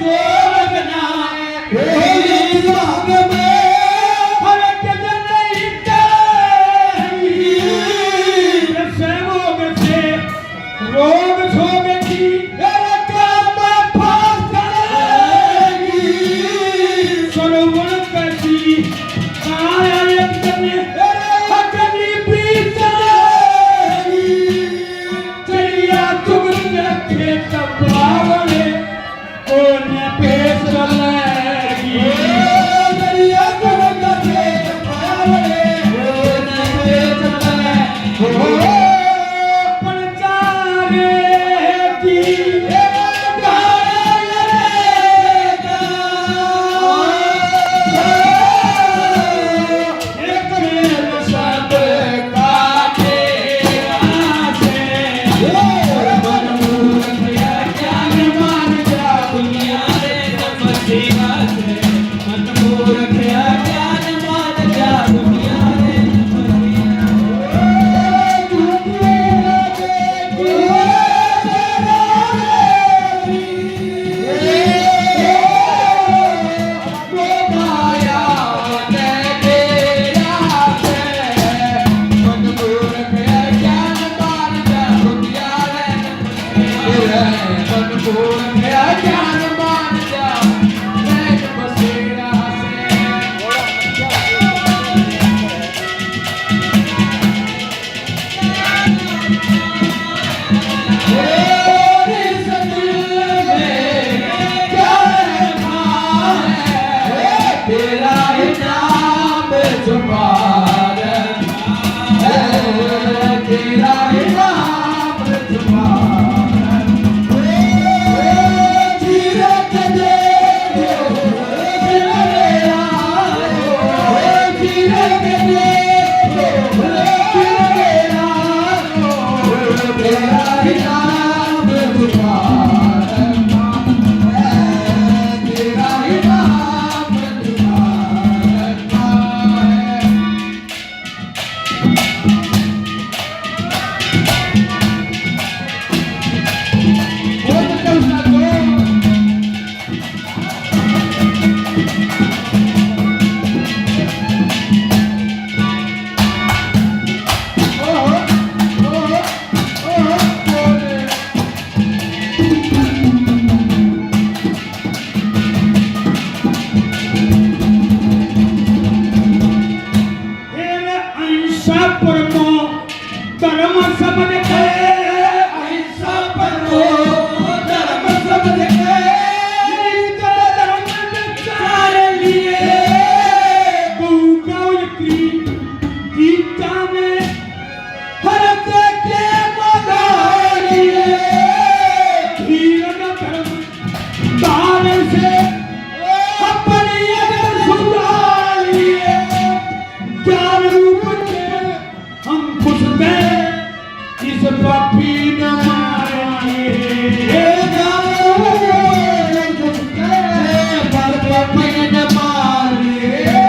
जो गगना में लखी भाग में, हर के जन इच्छा है, रस मोग से रोग सोग की, हर काम में फंस जाएगी। सरवण कसी काया एक जन, हर अग्नि फिर अहिंसा परमो धर्म समझ के, अहिंसा परमो धर्म समझ के, नित्य धर्म विचार लिए, गौ गौ की गीता में हर देखे मदारी, धीरज धर्म धार से अपनी अगर सुधार लिए, ज्ञान रूप के हम खुश थे इस पापी ने मार लिए। ज्ञान रूप के हम खुश थे, पर पापी ने मार लिए।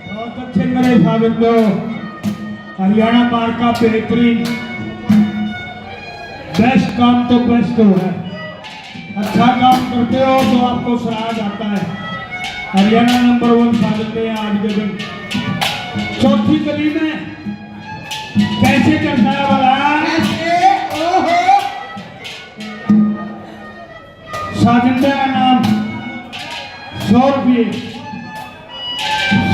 बहुत अच्छे मेरे साबित हो। हरियाणा मार्का बेहतरीन, बेस्ट काम तो बेस्ट हो है। अच्छा काम करते हो तो आपको सराहा जाता है। हरियाणा नंबर वन साबित है आज के दिन। चौथी गली में कैसे करता है भला? कैसे? ओहो। साजिंदा का नाम सौ रुपये।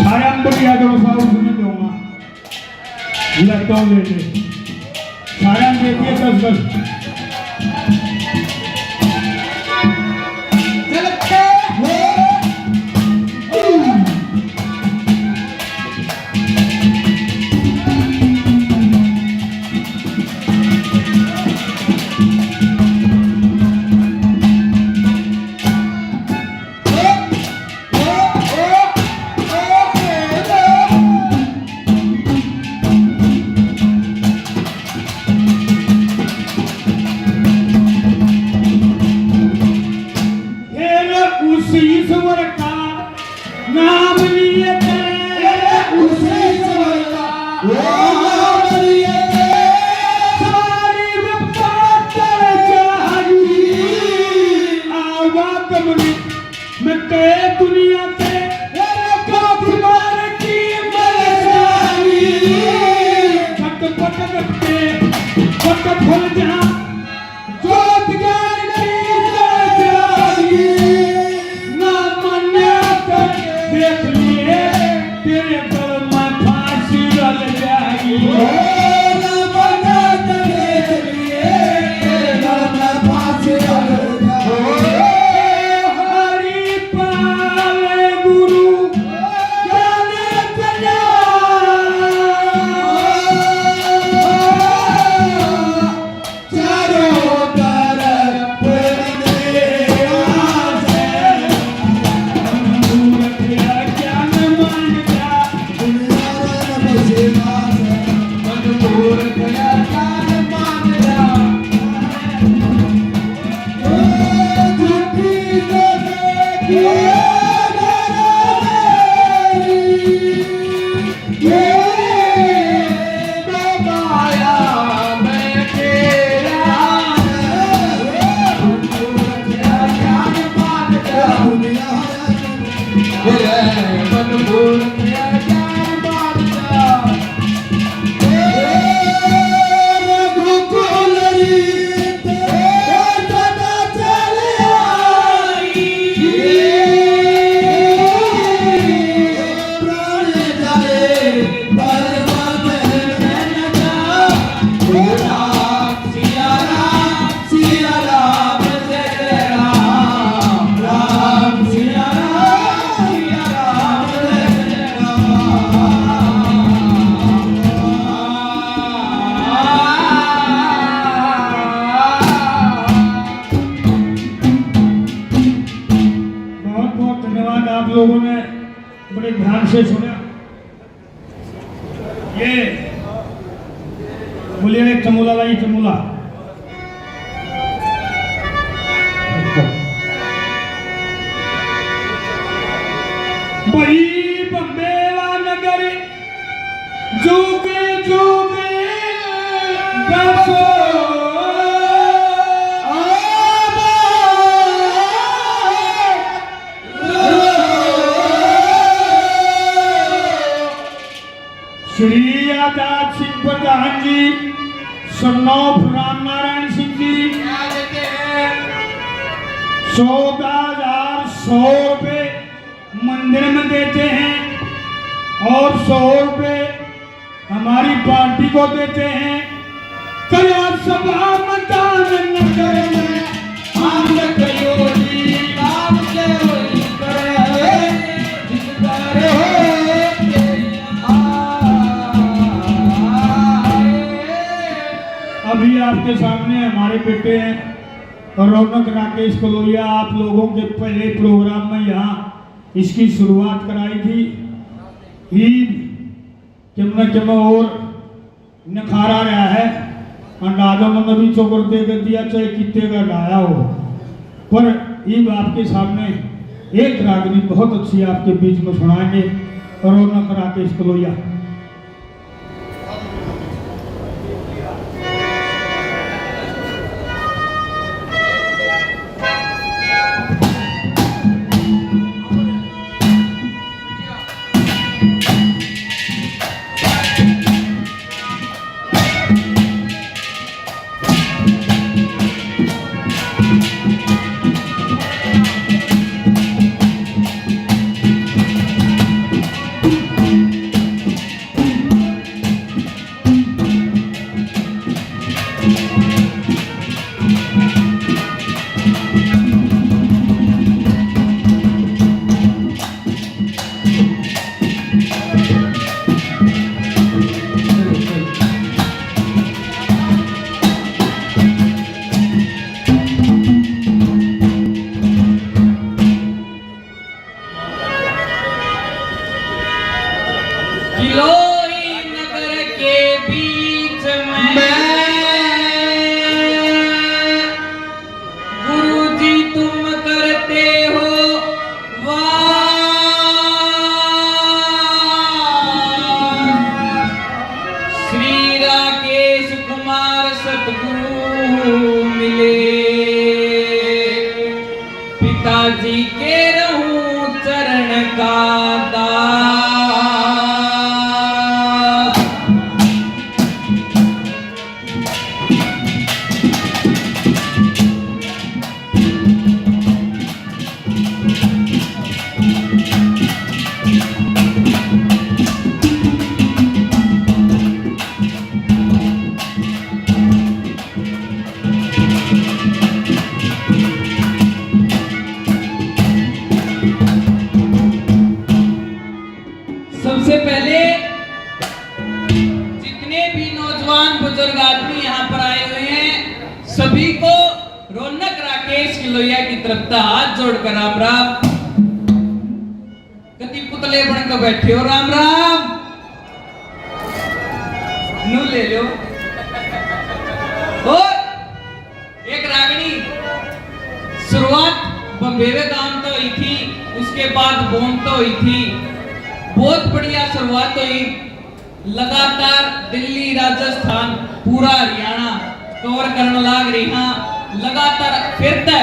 सारा बढ़िया जो साहब उसने दूंगा। लटों में से। सारा में से दस दस। चलते हो। फिर उस ईश्वर का नाम लिए तेरे। उस ईश्वर का नाम लिए तेरे। सारी विपदा टल जाएगी। आवागमन मिटे दुनिया से। तेरे को दीवार की मर जाएगी। फट फट के फट खुल जा। जोत ज्ञान की जल जाएगी, ना मान्या तो देख लिए, तेरे गल में फांसी डल जाएगी। ओ, ना मान्या तो देख लिए, तेरे गल में फांसी डल जाएगी। ओ, हरिपाल गुरु बहुत बहुत धन्यवाद, आप लोगों ने बड़े ध्यान से सुना। ये बोलिए, एक चमोला लाई, चमोला। भाई बम्बेला नगर जुग जुग बसो। श्री आजाद सिंह प्रधान जी, son of राम नारायण सिंह जी, सौ का हजार सौ रुपए मंदिर में देते हैं और सौ रुपए हमारी पार्टी को देते हैं। करा सभा मैदान नगर में, हम करियो जी काम के वही करे, जिस पर हो तेरी आए। अभी आपके सामने हमारे बेटे हैं रौनक राकेश कलोया, आप लोगों के पहले प्रोग्राम में यहाँ इसकी शुरुआत कराई थी। ईद किमना किमा और निखारा रहा है। अंदाजा मैंने भी चोकर दे के दिया, चाहे कितने का गाया हो, पर ईद आपके सामने एक रागनी बहुत अच्छी आपके बीच में सुनाएंगे, रौनक राकेश कलोया। गिलोई नगर के बीच में गुरु जी तुम करते हो वास। श्री राकेश कुमार सतगुरु मिले, पिताजी के रहूं चरण का दास। सबसे पहले जितने भी नौजवान बुजुर्ग आदमी यहाँ पर आए हुए हैं, सभी को रौनक राकेश किलोया की तरफ से हाथ जोड़कर राम राम। कति पुतले बन के बैठे हो, राम राम। नू ले लो। और एक रागनी शुरुआत बम्बेवे गांव तो हुई थी, के बाद बूंद तो हुई थी, बहुत बढ़िया शुरुआत हुई। लगातार दिल्ली, राजस्थान, पूरा हरियाणा कवर करने लाग रही हाँ। लगातार फिर तै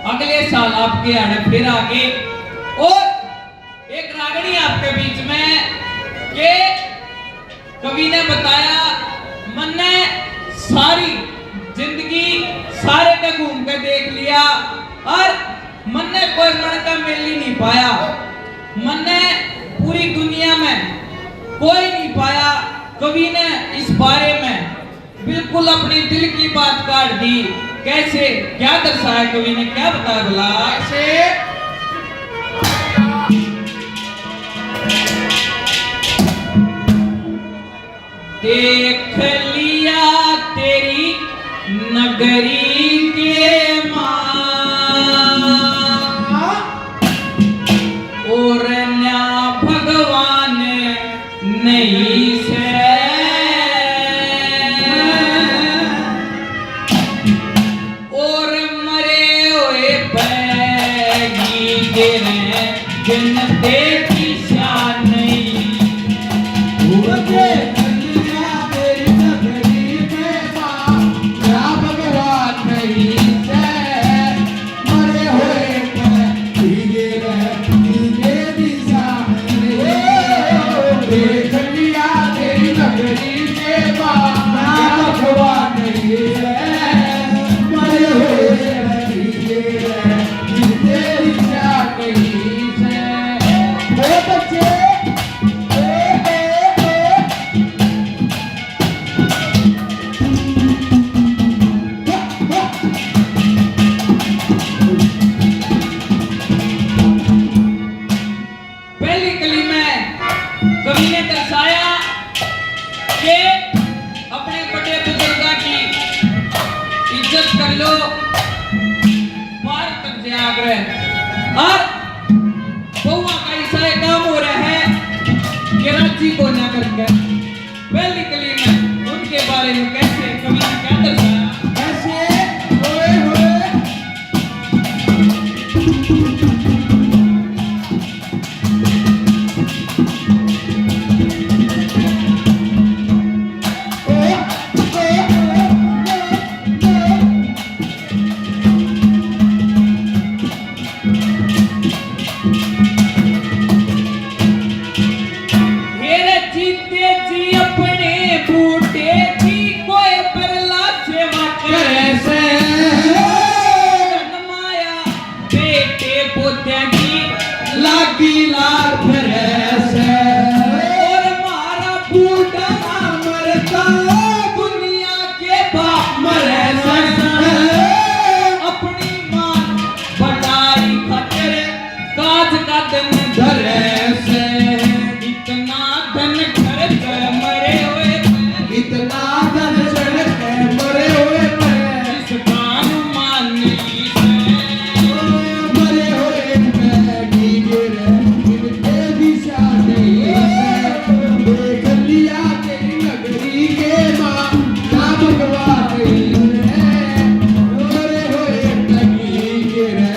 अगले साल आपके आड़े फिर आगे। और एक रागणी आपके बीच में के कवि ने बताया, मन्ने सारी जिंदगी सारे का घूम के देख लिया और मन्ने कोई मन का मेल ही नहीं पाया, मन्ने पूरी दुनिया में कोई नहीं पाया। कवि ने इस बारे में बिल्कुल अपने दिल की बात काट दी। कैसे, क्या दर्शाया कवि ने, क्या बताया भला? कैसे? देख लिया तेरी नगरी के माँ, और न्या भगवान नहीं से, और मरे हुए पैगी गिरे जिन देखी सा नहीं। उड़के चलिया मेरी नगरी में माँ, क्या भगवान नहीं से, मरे हुए पैगी गिरे जिन देखी सा नहीं। देख लिया तेरी नगरी में माँ, क्या भगवान नहीं से, मरे हुए पैगी गिरे जिन देखी सा नहीं से। बहुत अच्छे। पहली कली में कवि ने दर्शाया कि अपने बड़े बुजुर्गों की इज्जत कर लो, बाहर तक जाया करे। और बहुआ का ऐसा एक काम हो रहा है कि राजी को ना करके। पहली कली में उनके बारे में कैसे कवि ने क्या दर्शाया? कैसे? ओए होए। मेरे जीते जी अपने बूटे की कोई परला सेवा करे से। धन माया बेटे पोत्या की लागी लार फिरे से। और मारा बूटा ना मरता दुनिया के बाप मरे से। अपनी माँ बटाई खातिर काज का दिन धरे से। इतना धन खर्च मरे हुए पे, इतना धन खर्च मरे हुए पे, इसका अनुमान नहीं से। मरे हुए पे गिरे, इनके दिशा नहीं से। देख लिया तेरी नगरी के माँ, ना भगवा नहीं है। मरे हुए पे गिरे,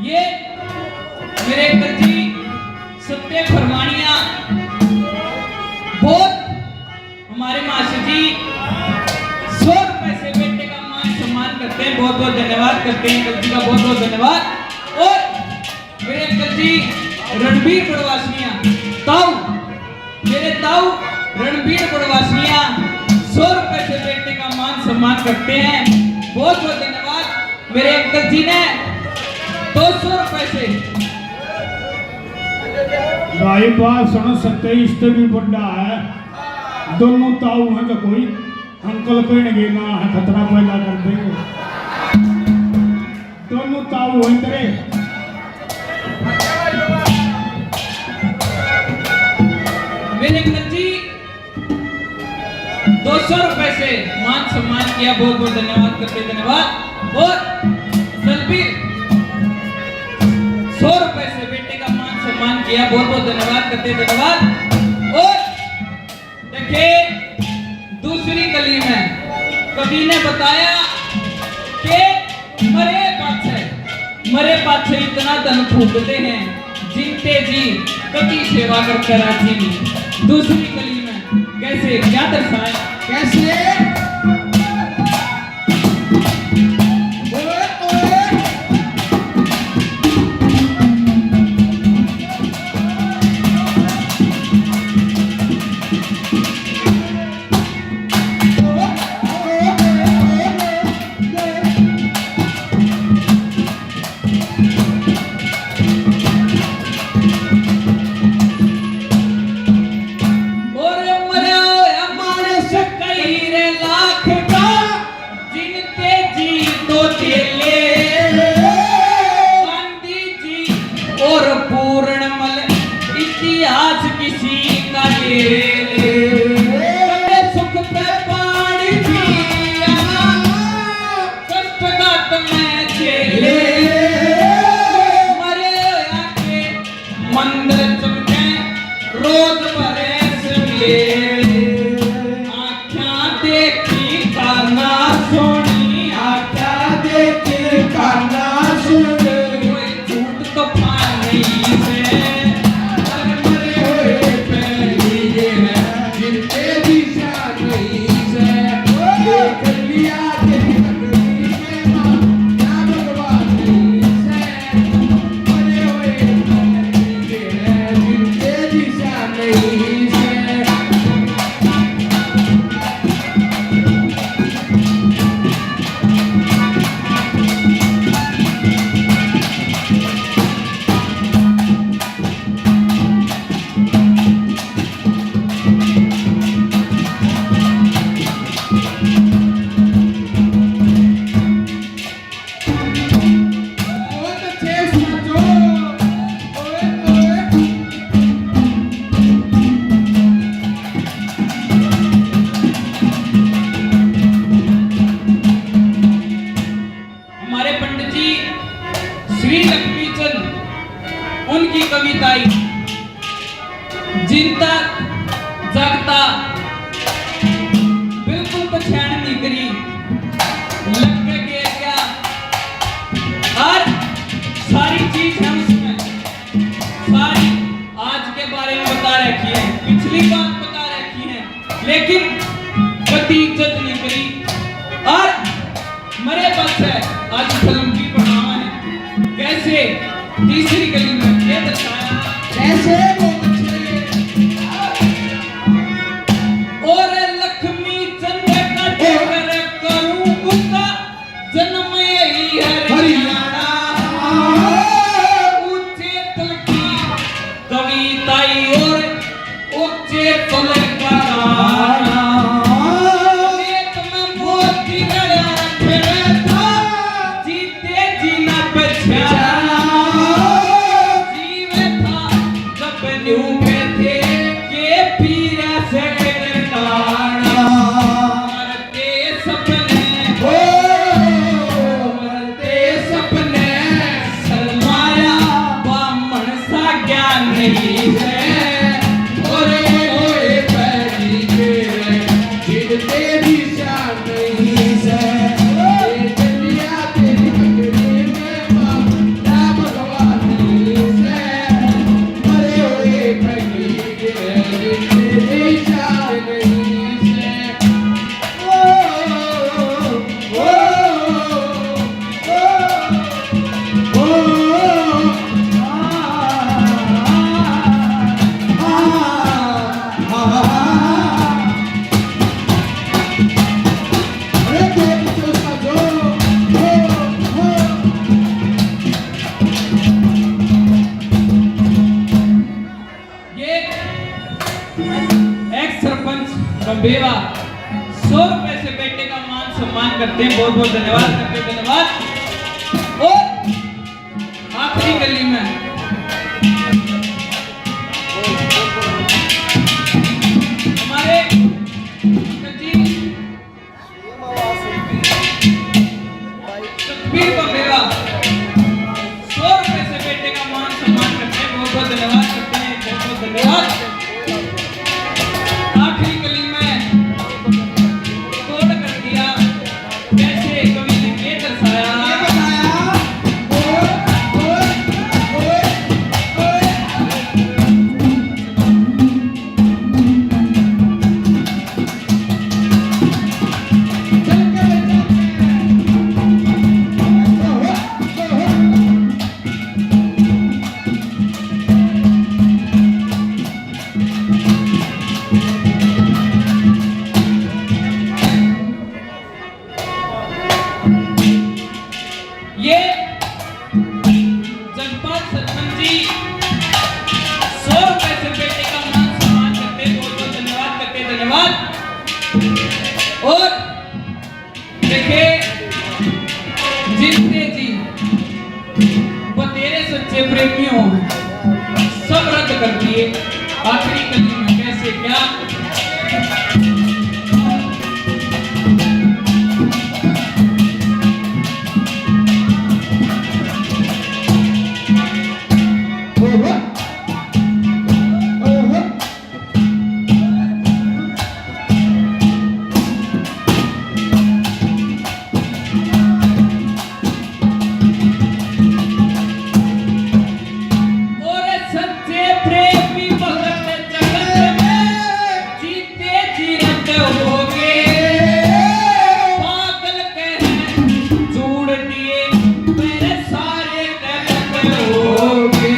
ये मेरे अंकल जी सत्य फरमानिया, बहुत हमारे मासी जी सौ रुपए से बेटे का मान सम्मान करते हैं। बहुत बहुत धन्यवाद करते हैं अंकल जी का, बहुत बहुत धन्यवाद। और मेरे अंकल जी रणबीर बड़वासनिया ताऊ, मेरे ताऊ रणबीर बड़वासनिया सौ रुपए से बेटे का मान सम्मान करते हैं। बहुत बहुत धन्यवाद। मेरे अंकल जी ने दो सौ रुपए से। भाई बात सुनो, सत्य इससे भी बड़ा है। दोनों ताऊ हैं तो कोई अंकल कहने के ना है, खतरा पैदा कर देंगे। दोनों ताऊ हैं तेरे। मेरे अंकल जी दो सौ रुपए से मान सम्मान किया, बहुत बहुत धन्यवाद करते, धन्यवाद। और दलबीर सौ रुपए से बेटे का मान सम्मान किया, बहुत बहुत धन्यवाद करते, धन्यवाद। और देखिए, दूसरी कली में कवि ने बताया कि मरे पाछे, मरे पाछे इतना धन फूकते हैं, जीते जी कभी सेवा करके राजी नहीं। दूसरी कली में कैसे, क्या दर्शाया? कैसे? ओए, ओए। और मरा होया मानस कई रे लाख का, जिनते जी तो चेले। गांधी जी और पूरणमल इतिहास किसी का खेल। कदे सुख पे पानी पिया, कष्ट घात में झेले। मरे आके मंदिर चमके रोज भरे सवेरे। आख्या देखी काना सुनी, आख्या देखी काना सुनी। कोई झूठ तो पानी से, अरे मरे हुए पहली ये है, जिनते दिशा नहीं से। देख लिया तेरी पगड़ी में माँ, क्या भगवान नहीं से। मरे हुए पहली ये है, जिनते दिशा नहीं से। बहुत अच्छे साथियों। ओए, ओए। हमारे पंडित जी श्री लक्ष्मी चंद, उनकी कविताएं, जिनता जागता, बिल्कुल पछाण नहीं करी, लग के गया। हर सारी चीज है उसमें, सारी आज के बारे में बता रखी है, पिछली बात बता रखी है, लेकिन कभी इज्जत नहीं करी। और मरे पाछे आज फिल्म की बनावा है। कैसे? तीसरी कली में ये दर्शाया। कैसे? बहुत अच्छे। और लक्ष्मी चंद का जिक्र करूं, उसका जन्म यही हरियाणा। हरियाणा। ऊंचे तल की कविताई और ऊंचे तल का गाना। रेत में मोती रड़ा खड़ा था, जीते जी ना पहचाना। जीवे था जब न्यू में थे, के पीरा से डरकाना। मरते सपने, ओ, मरते सपने, शर्माया बामण सा ज्ञान नहीं है। ओरे होए पैरी के, जिनते भी शान नहीं है। ए दुनिया तेरी पगड़ी में बामण सा भगवान नहीं है। मरे होए पैरी के, जिनते भी शान नहीं है। ये एक्स सरपंच बम्बेवा सौ रुपए से बेटे का मान सम्मान करते हैं। बहुत बहुत धन्यवाद करते हैं, धन्यवाद। और आखिरी कली में हमारे और देखे, जीते जी बतेरे सच्चे प्रेमी हो, सब रद्द कर दिए। आखिरी कली में कैसे क्या? और सच्चे प्रेमी भगत जगत में जीते जी रत होगे। पागल कह जोड़ दिए मेरे सारे कहते होगे।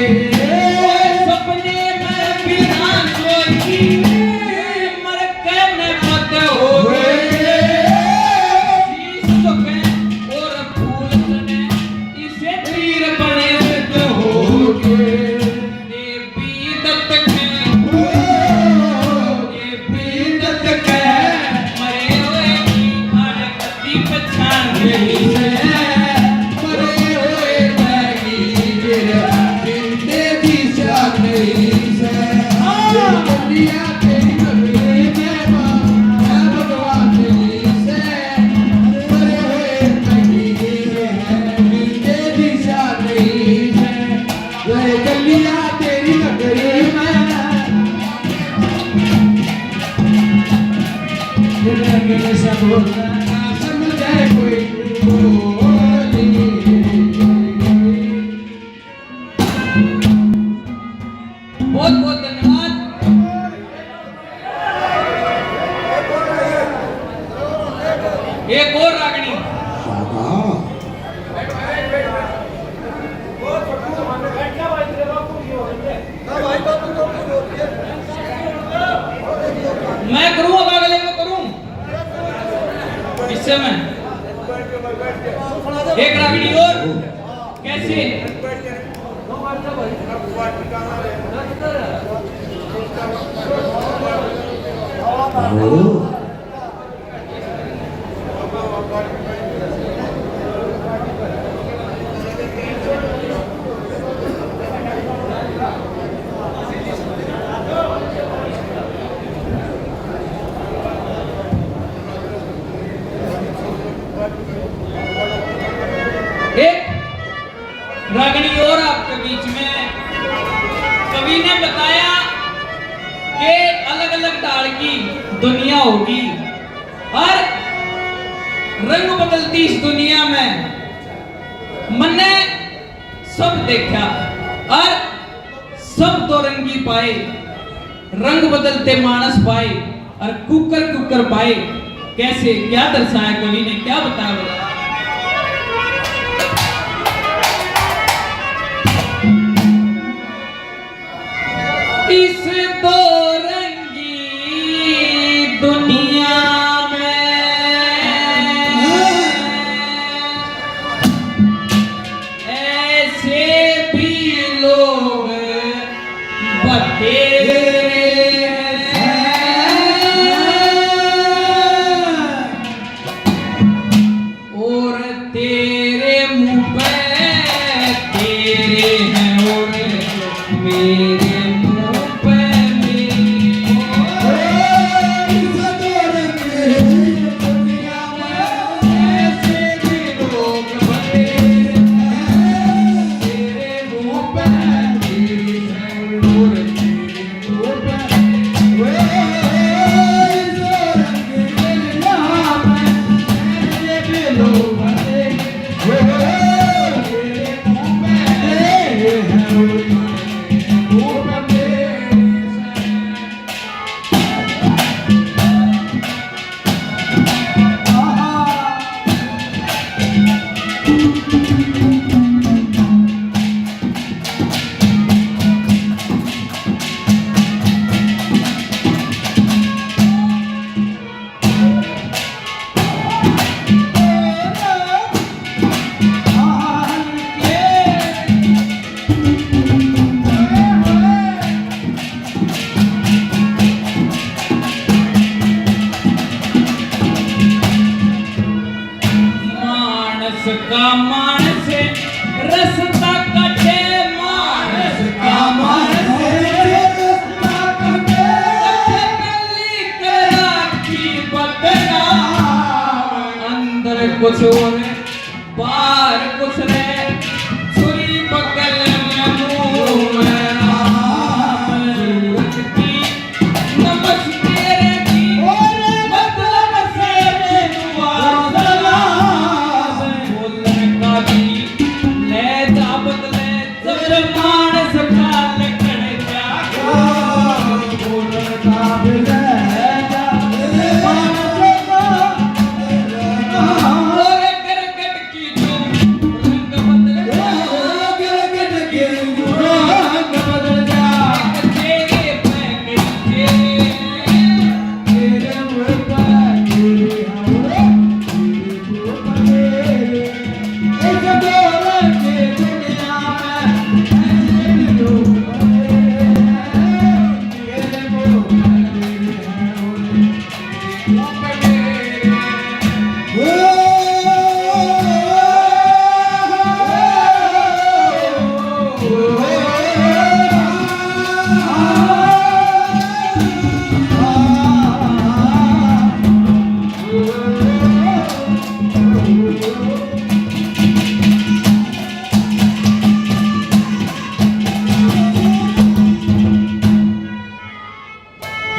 सपने में बिना सोची मर के न पत होगे। शीश झुके और फूल चढ़े, इसे तीर बने होगे। देवी दत्त के, देवी दत्त के मरे हुए की आड़ कदी पहचान नहीं से। मरे हुए बैगी जिंदे दिशा नहीं से। हाँ। दुनिया तेरी नगरी में माँ, मैं भगवान नहीं से। मरे हुए बैगी जिंदे दिशा नहीं से। वे गलिया तेरी नगरी में। मेरे मेरे सब होता ना समझे कोई बोली। बहुत बहुत धन्यवाद। एक और रागनी। मैं करूं, अब अगले को करूं। इससे मैं एक रागनी और कैसे? एक रागनी और आपके बीच में। कवि ने बताया कि अलग-अलग ढाल की दुनिया होगी और रंग बदलती इस दुनिया में मन्ने सब देखा और सब दो रंगी पाए, रंग बदलते मानस पाए और कुकर कुकर पाए। कैसे, क्या दर्शाया कवि ने, क्या बताया बोला? इस दो रंगी दुनिया में ऐसे भी लोग बतेरे हैं। और तेरे मुंह पे तेरे हैं और मेरे मुंह पे मेरे। का मानस रस्ता कटे, मानस का मानस रस्ता कटे। कटे कल्ली करा की बदनाम। अंदर कुछ और, बाहर कुछ रे। छुरी बगल में, मुंह में राम। सूरत की नमस्ते रे जी, और मतलब से दुआ सलाम। बोलने का भी लहजा बदले, जब मानस का लखन जागो। बोलने का भी लहजा बदले, मानस का और करकट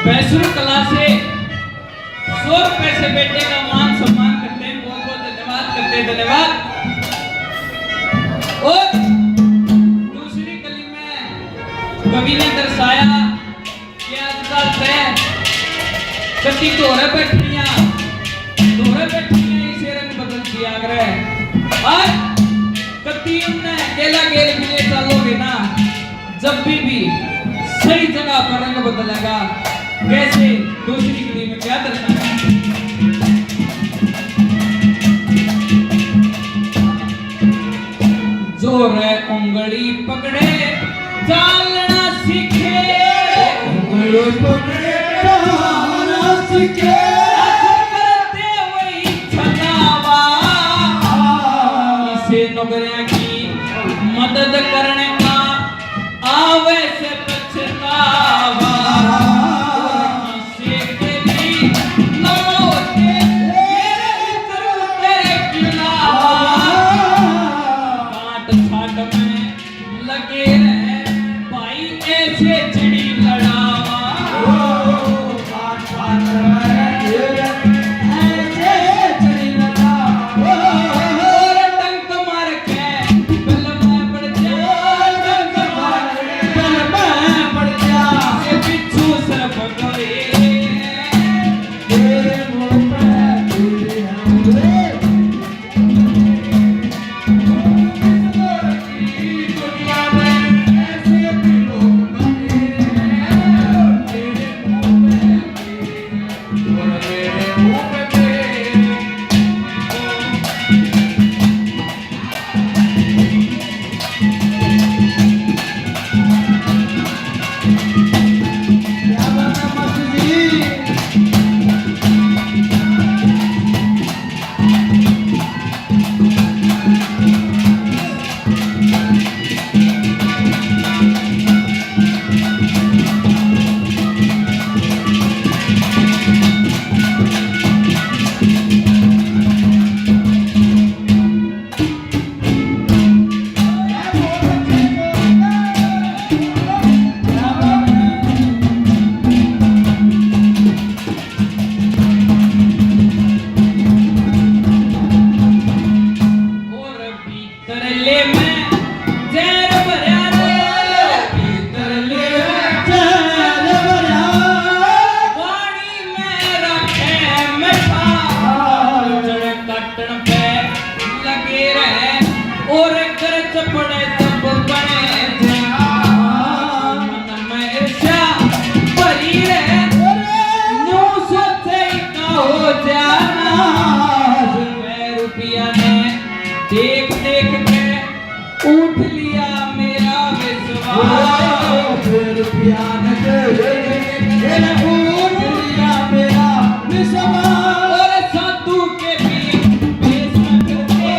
भैंसुर कला से सौ रुपए से बेटे का मान सम्मान करते हैं। बहुत बहुत धन्यवाद करते हैं, धन्यवाद। और दूसरी कली में कवि ने दर्शाया कि आजकल तै कति धोरे बैठियां, धोरे बैठियां इसे रंग बदल दिया करे। आज कति उनने गेला गेल मिले चालोगे ना, जब भी, भी सही जगह पर रंग बदलेगा। कैसे? दूसरी कली में क्या दर्शाया? जोर उंगली पकड़े, चालना सीखे। उंगली पकड़े, चालना सीखे। असर करते वही छलावा। इसे नुगरिया की मदद करने का आवे से पछतावा। और किसे के भी ना होते मेरे इत्र तेरे खिलावा। काट छाट में लगे रहे भाई ऐसे चिड़ी लड़ावा। तरले में जहर भरया रे, तरले में जहर भरया, पानी में रखे मिठा, जड़ काटण पे लगे रहे और कर चपड़े तब बने जा। मन में ईर्ष्या भरी रहे, न्यू सोचे का हो जाना। रुपया ने देख देख के उठ लिया मेरा विश्वास। रुपया ने देख देख के उठ लिया मेरा विश्वास। और साधु के भी भेष न करते,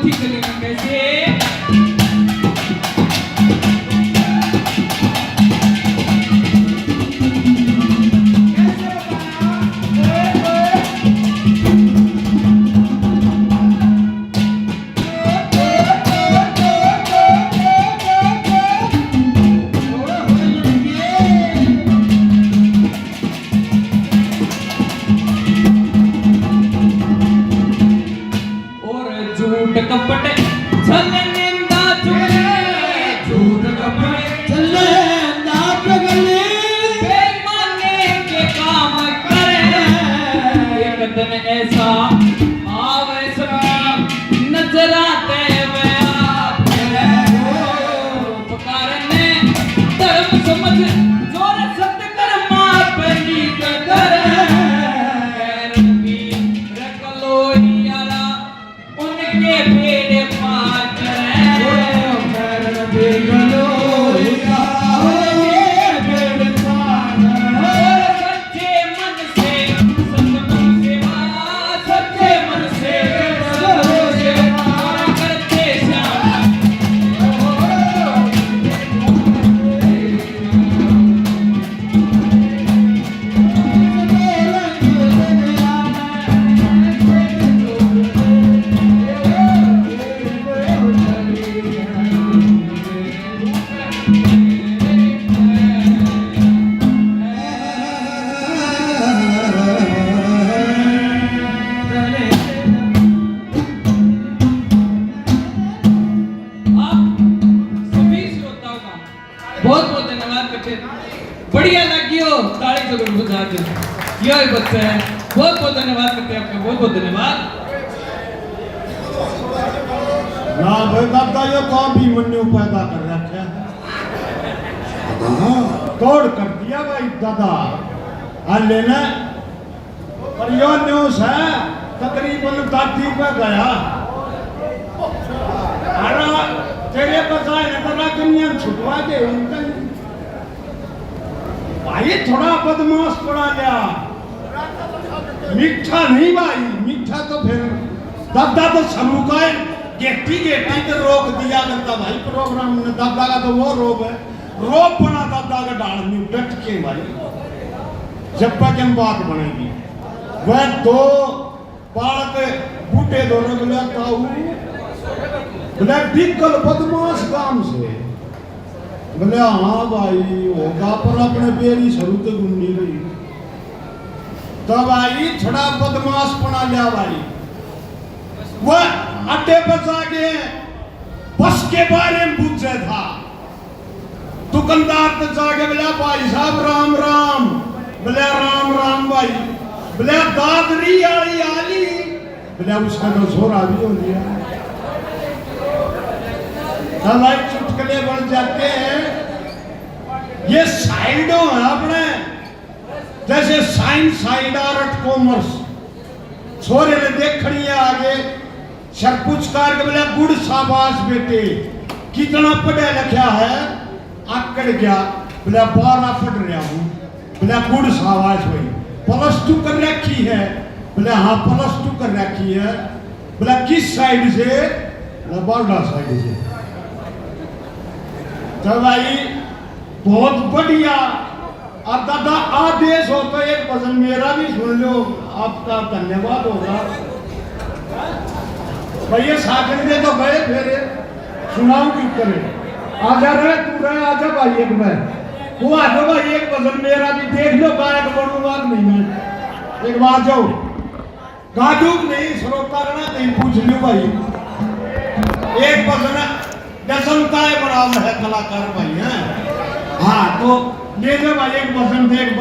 ठीक है, लेकिन कैसे? और झूठ कपट छल निंदा चुगली, झूठ कपट छल निंदा चुगली, बेईमानी के काम करे। एक दिन ऐसा आवे सभी नजरा ते वे आप करे। उपकार ने धर्म समझ जोर सत्य कर्मा पे नीत धरे। गैर भी रख लो यारा, उनके बेड़े पार करे। गैर भी रख लो यारा, उनके बेड़े पार करे। सच्चे मन से, सत मन से, सच्चे मन से, सत मन से करते श्याम। आप सभी श्रोताओं का बहुत बहुत धन्यवाद कट्ठे। बढ़िया लगी हो, ताली जरूर बजा दो। यो ही बच्चा है। बहुत बहुत धन्यवाद कट्ठे आपका, बहुत बहुत धन्यवाद। ना भाई दादा, यो तो अभी मन्नू पैदा कर रखा है। हाँ, तोड़ कर दिया भाई दादा। आ लेना। पर यो न्यू सै, तकरीबन दादी पे गया। अरे, तेरे बजाय न तो रागनियां छुटवा दे उनका। भाई, थोड़ा बदमाश पड़ा लिया। मीठा नहीं भाई, मीठा तो फिर दादा तो सरू का है, गेटी गेटी तो रोक दिया करता भाई प्रोग्राम ने। दादा का तो वो रोब है, रोब बना दादा का ढाल में डट के भाई। जब तक हम बात बनेगी, वह दो बालक बूढ़े दोनों बोले, "ताऊ," बोले, "बिल्कुल बदमाश काम से।" बोले, "हाँ भाई, होगा, पर अपने बेरी सरू ते गुंडी रही।" तो भाई, थोड़ा बदमाशपना लिया भाई। वह अड्डे पर जाके बस के बारे में पूछे था। दुकानदार तो जाके बोला, "भाई साहब, राम राम।" बोला, "राम राम भाई।" बोला, "दादरी आली आली।" बोला, "उसका तो छोरा भी हो गया।" तो भाई, चुटकुले बन जाते हैं। ये साइडों है अपने, जैसे साइंस साइड, आर्ट कॉमर्स। छोरे ने देखनी है आगे, सर पुचकार के बोला, "गुड शाबाश बेटे, कितना पढ़ा लिखा है?" आकड़ गया, बोला, "बारह पढ़ रहा हूँ।" बोला, "गुड शाबाश भाई, प्लस टू कर रखी है?" बोला, "हाँ, प्लस टू कर रखी है।" बोला, "किस साइड से?" बोला, "बारडा साइड से।" तो भाई, बहुत बढ़िया। और दादा, आदेश हो तो एक भजन मेरा भी सुन लो, आपका धन्यवाद होगा। भैया, साजन दे तो गए फिर, सुनाओ क्यों करे? आजा रे, तू रहे, आजा भाई एक बार। वो आ जाओ भाई, एक भजन मेरा भी देख लो, गायक बनूंगा कि नहीं मैं। एक बार जाओ। गाजूक नहीं, श्रोता रहना नहीं, पूछ लियो भाई। एक भजन दसम काय बड़ा है कलाकार भाई, हैं? हाँ, तो ले ले भाई, एक भजन देख।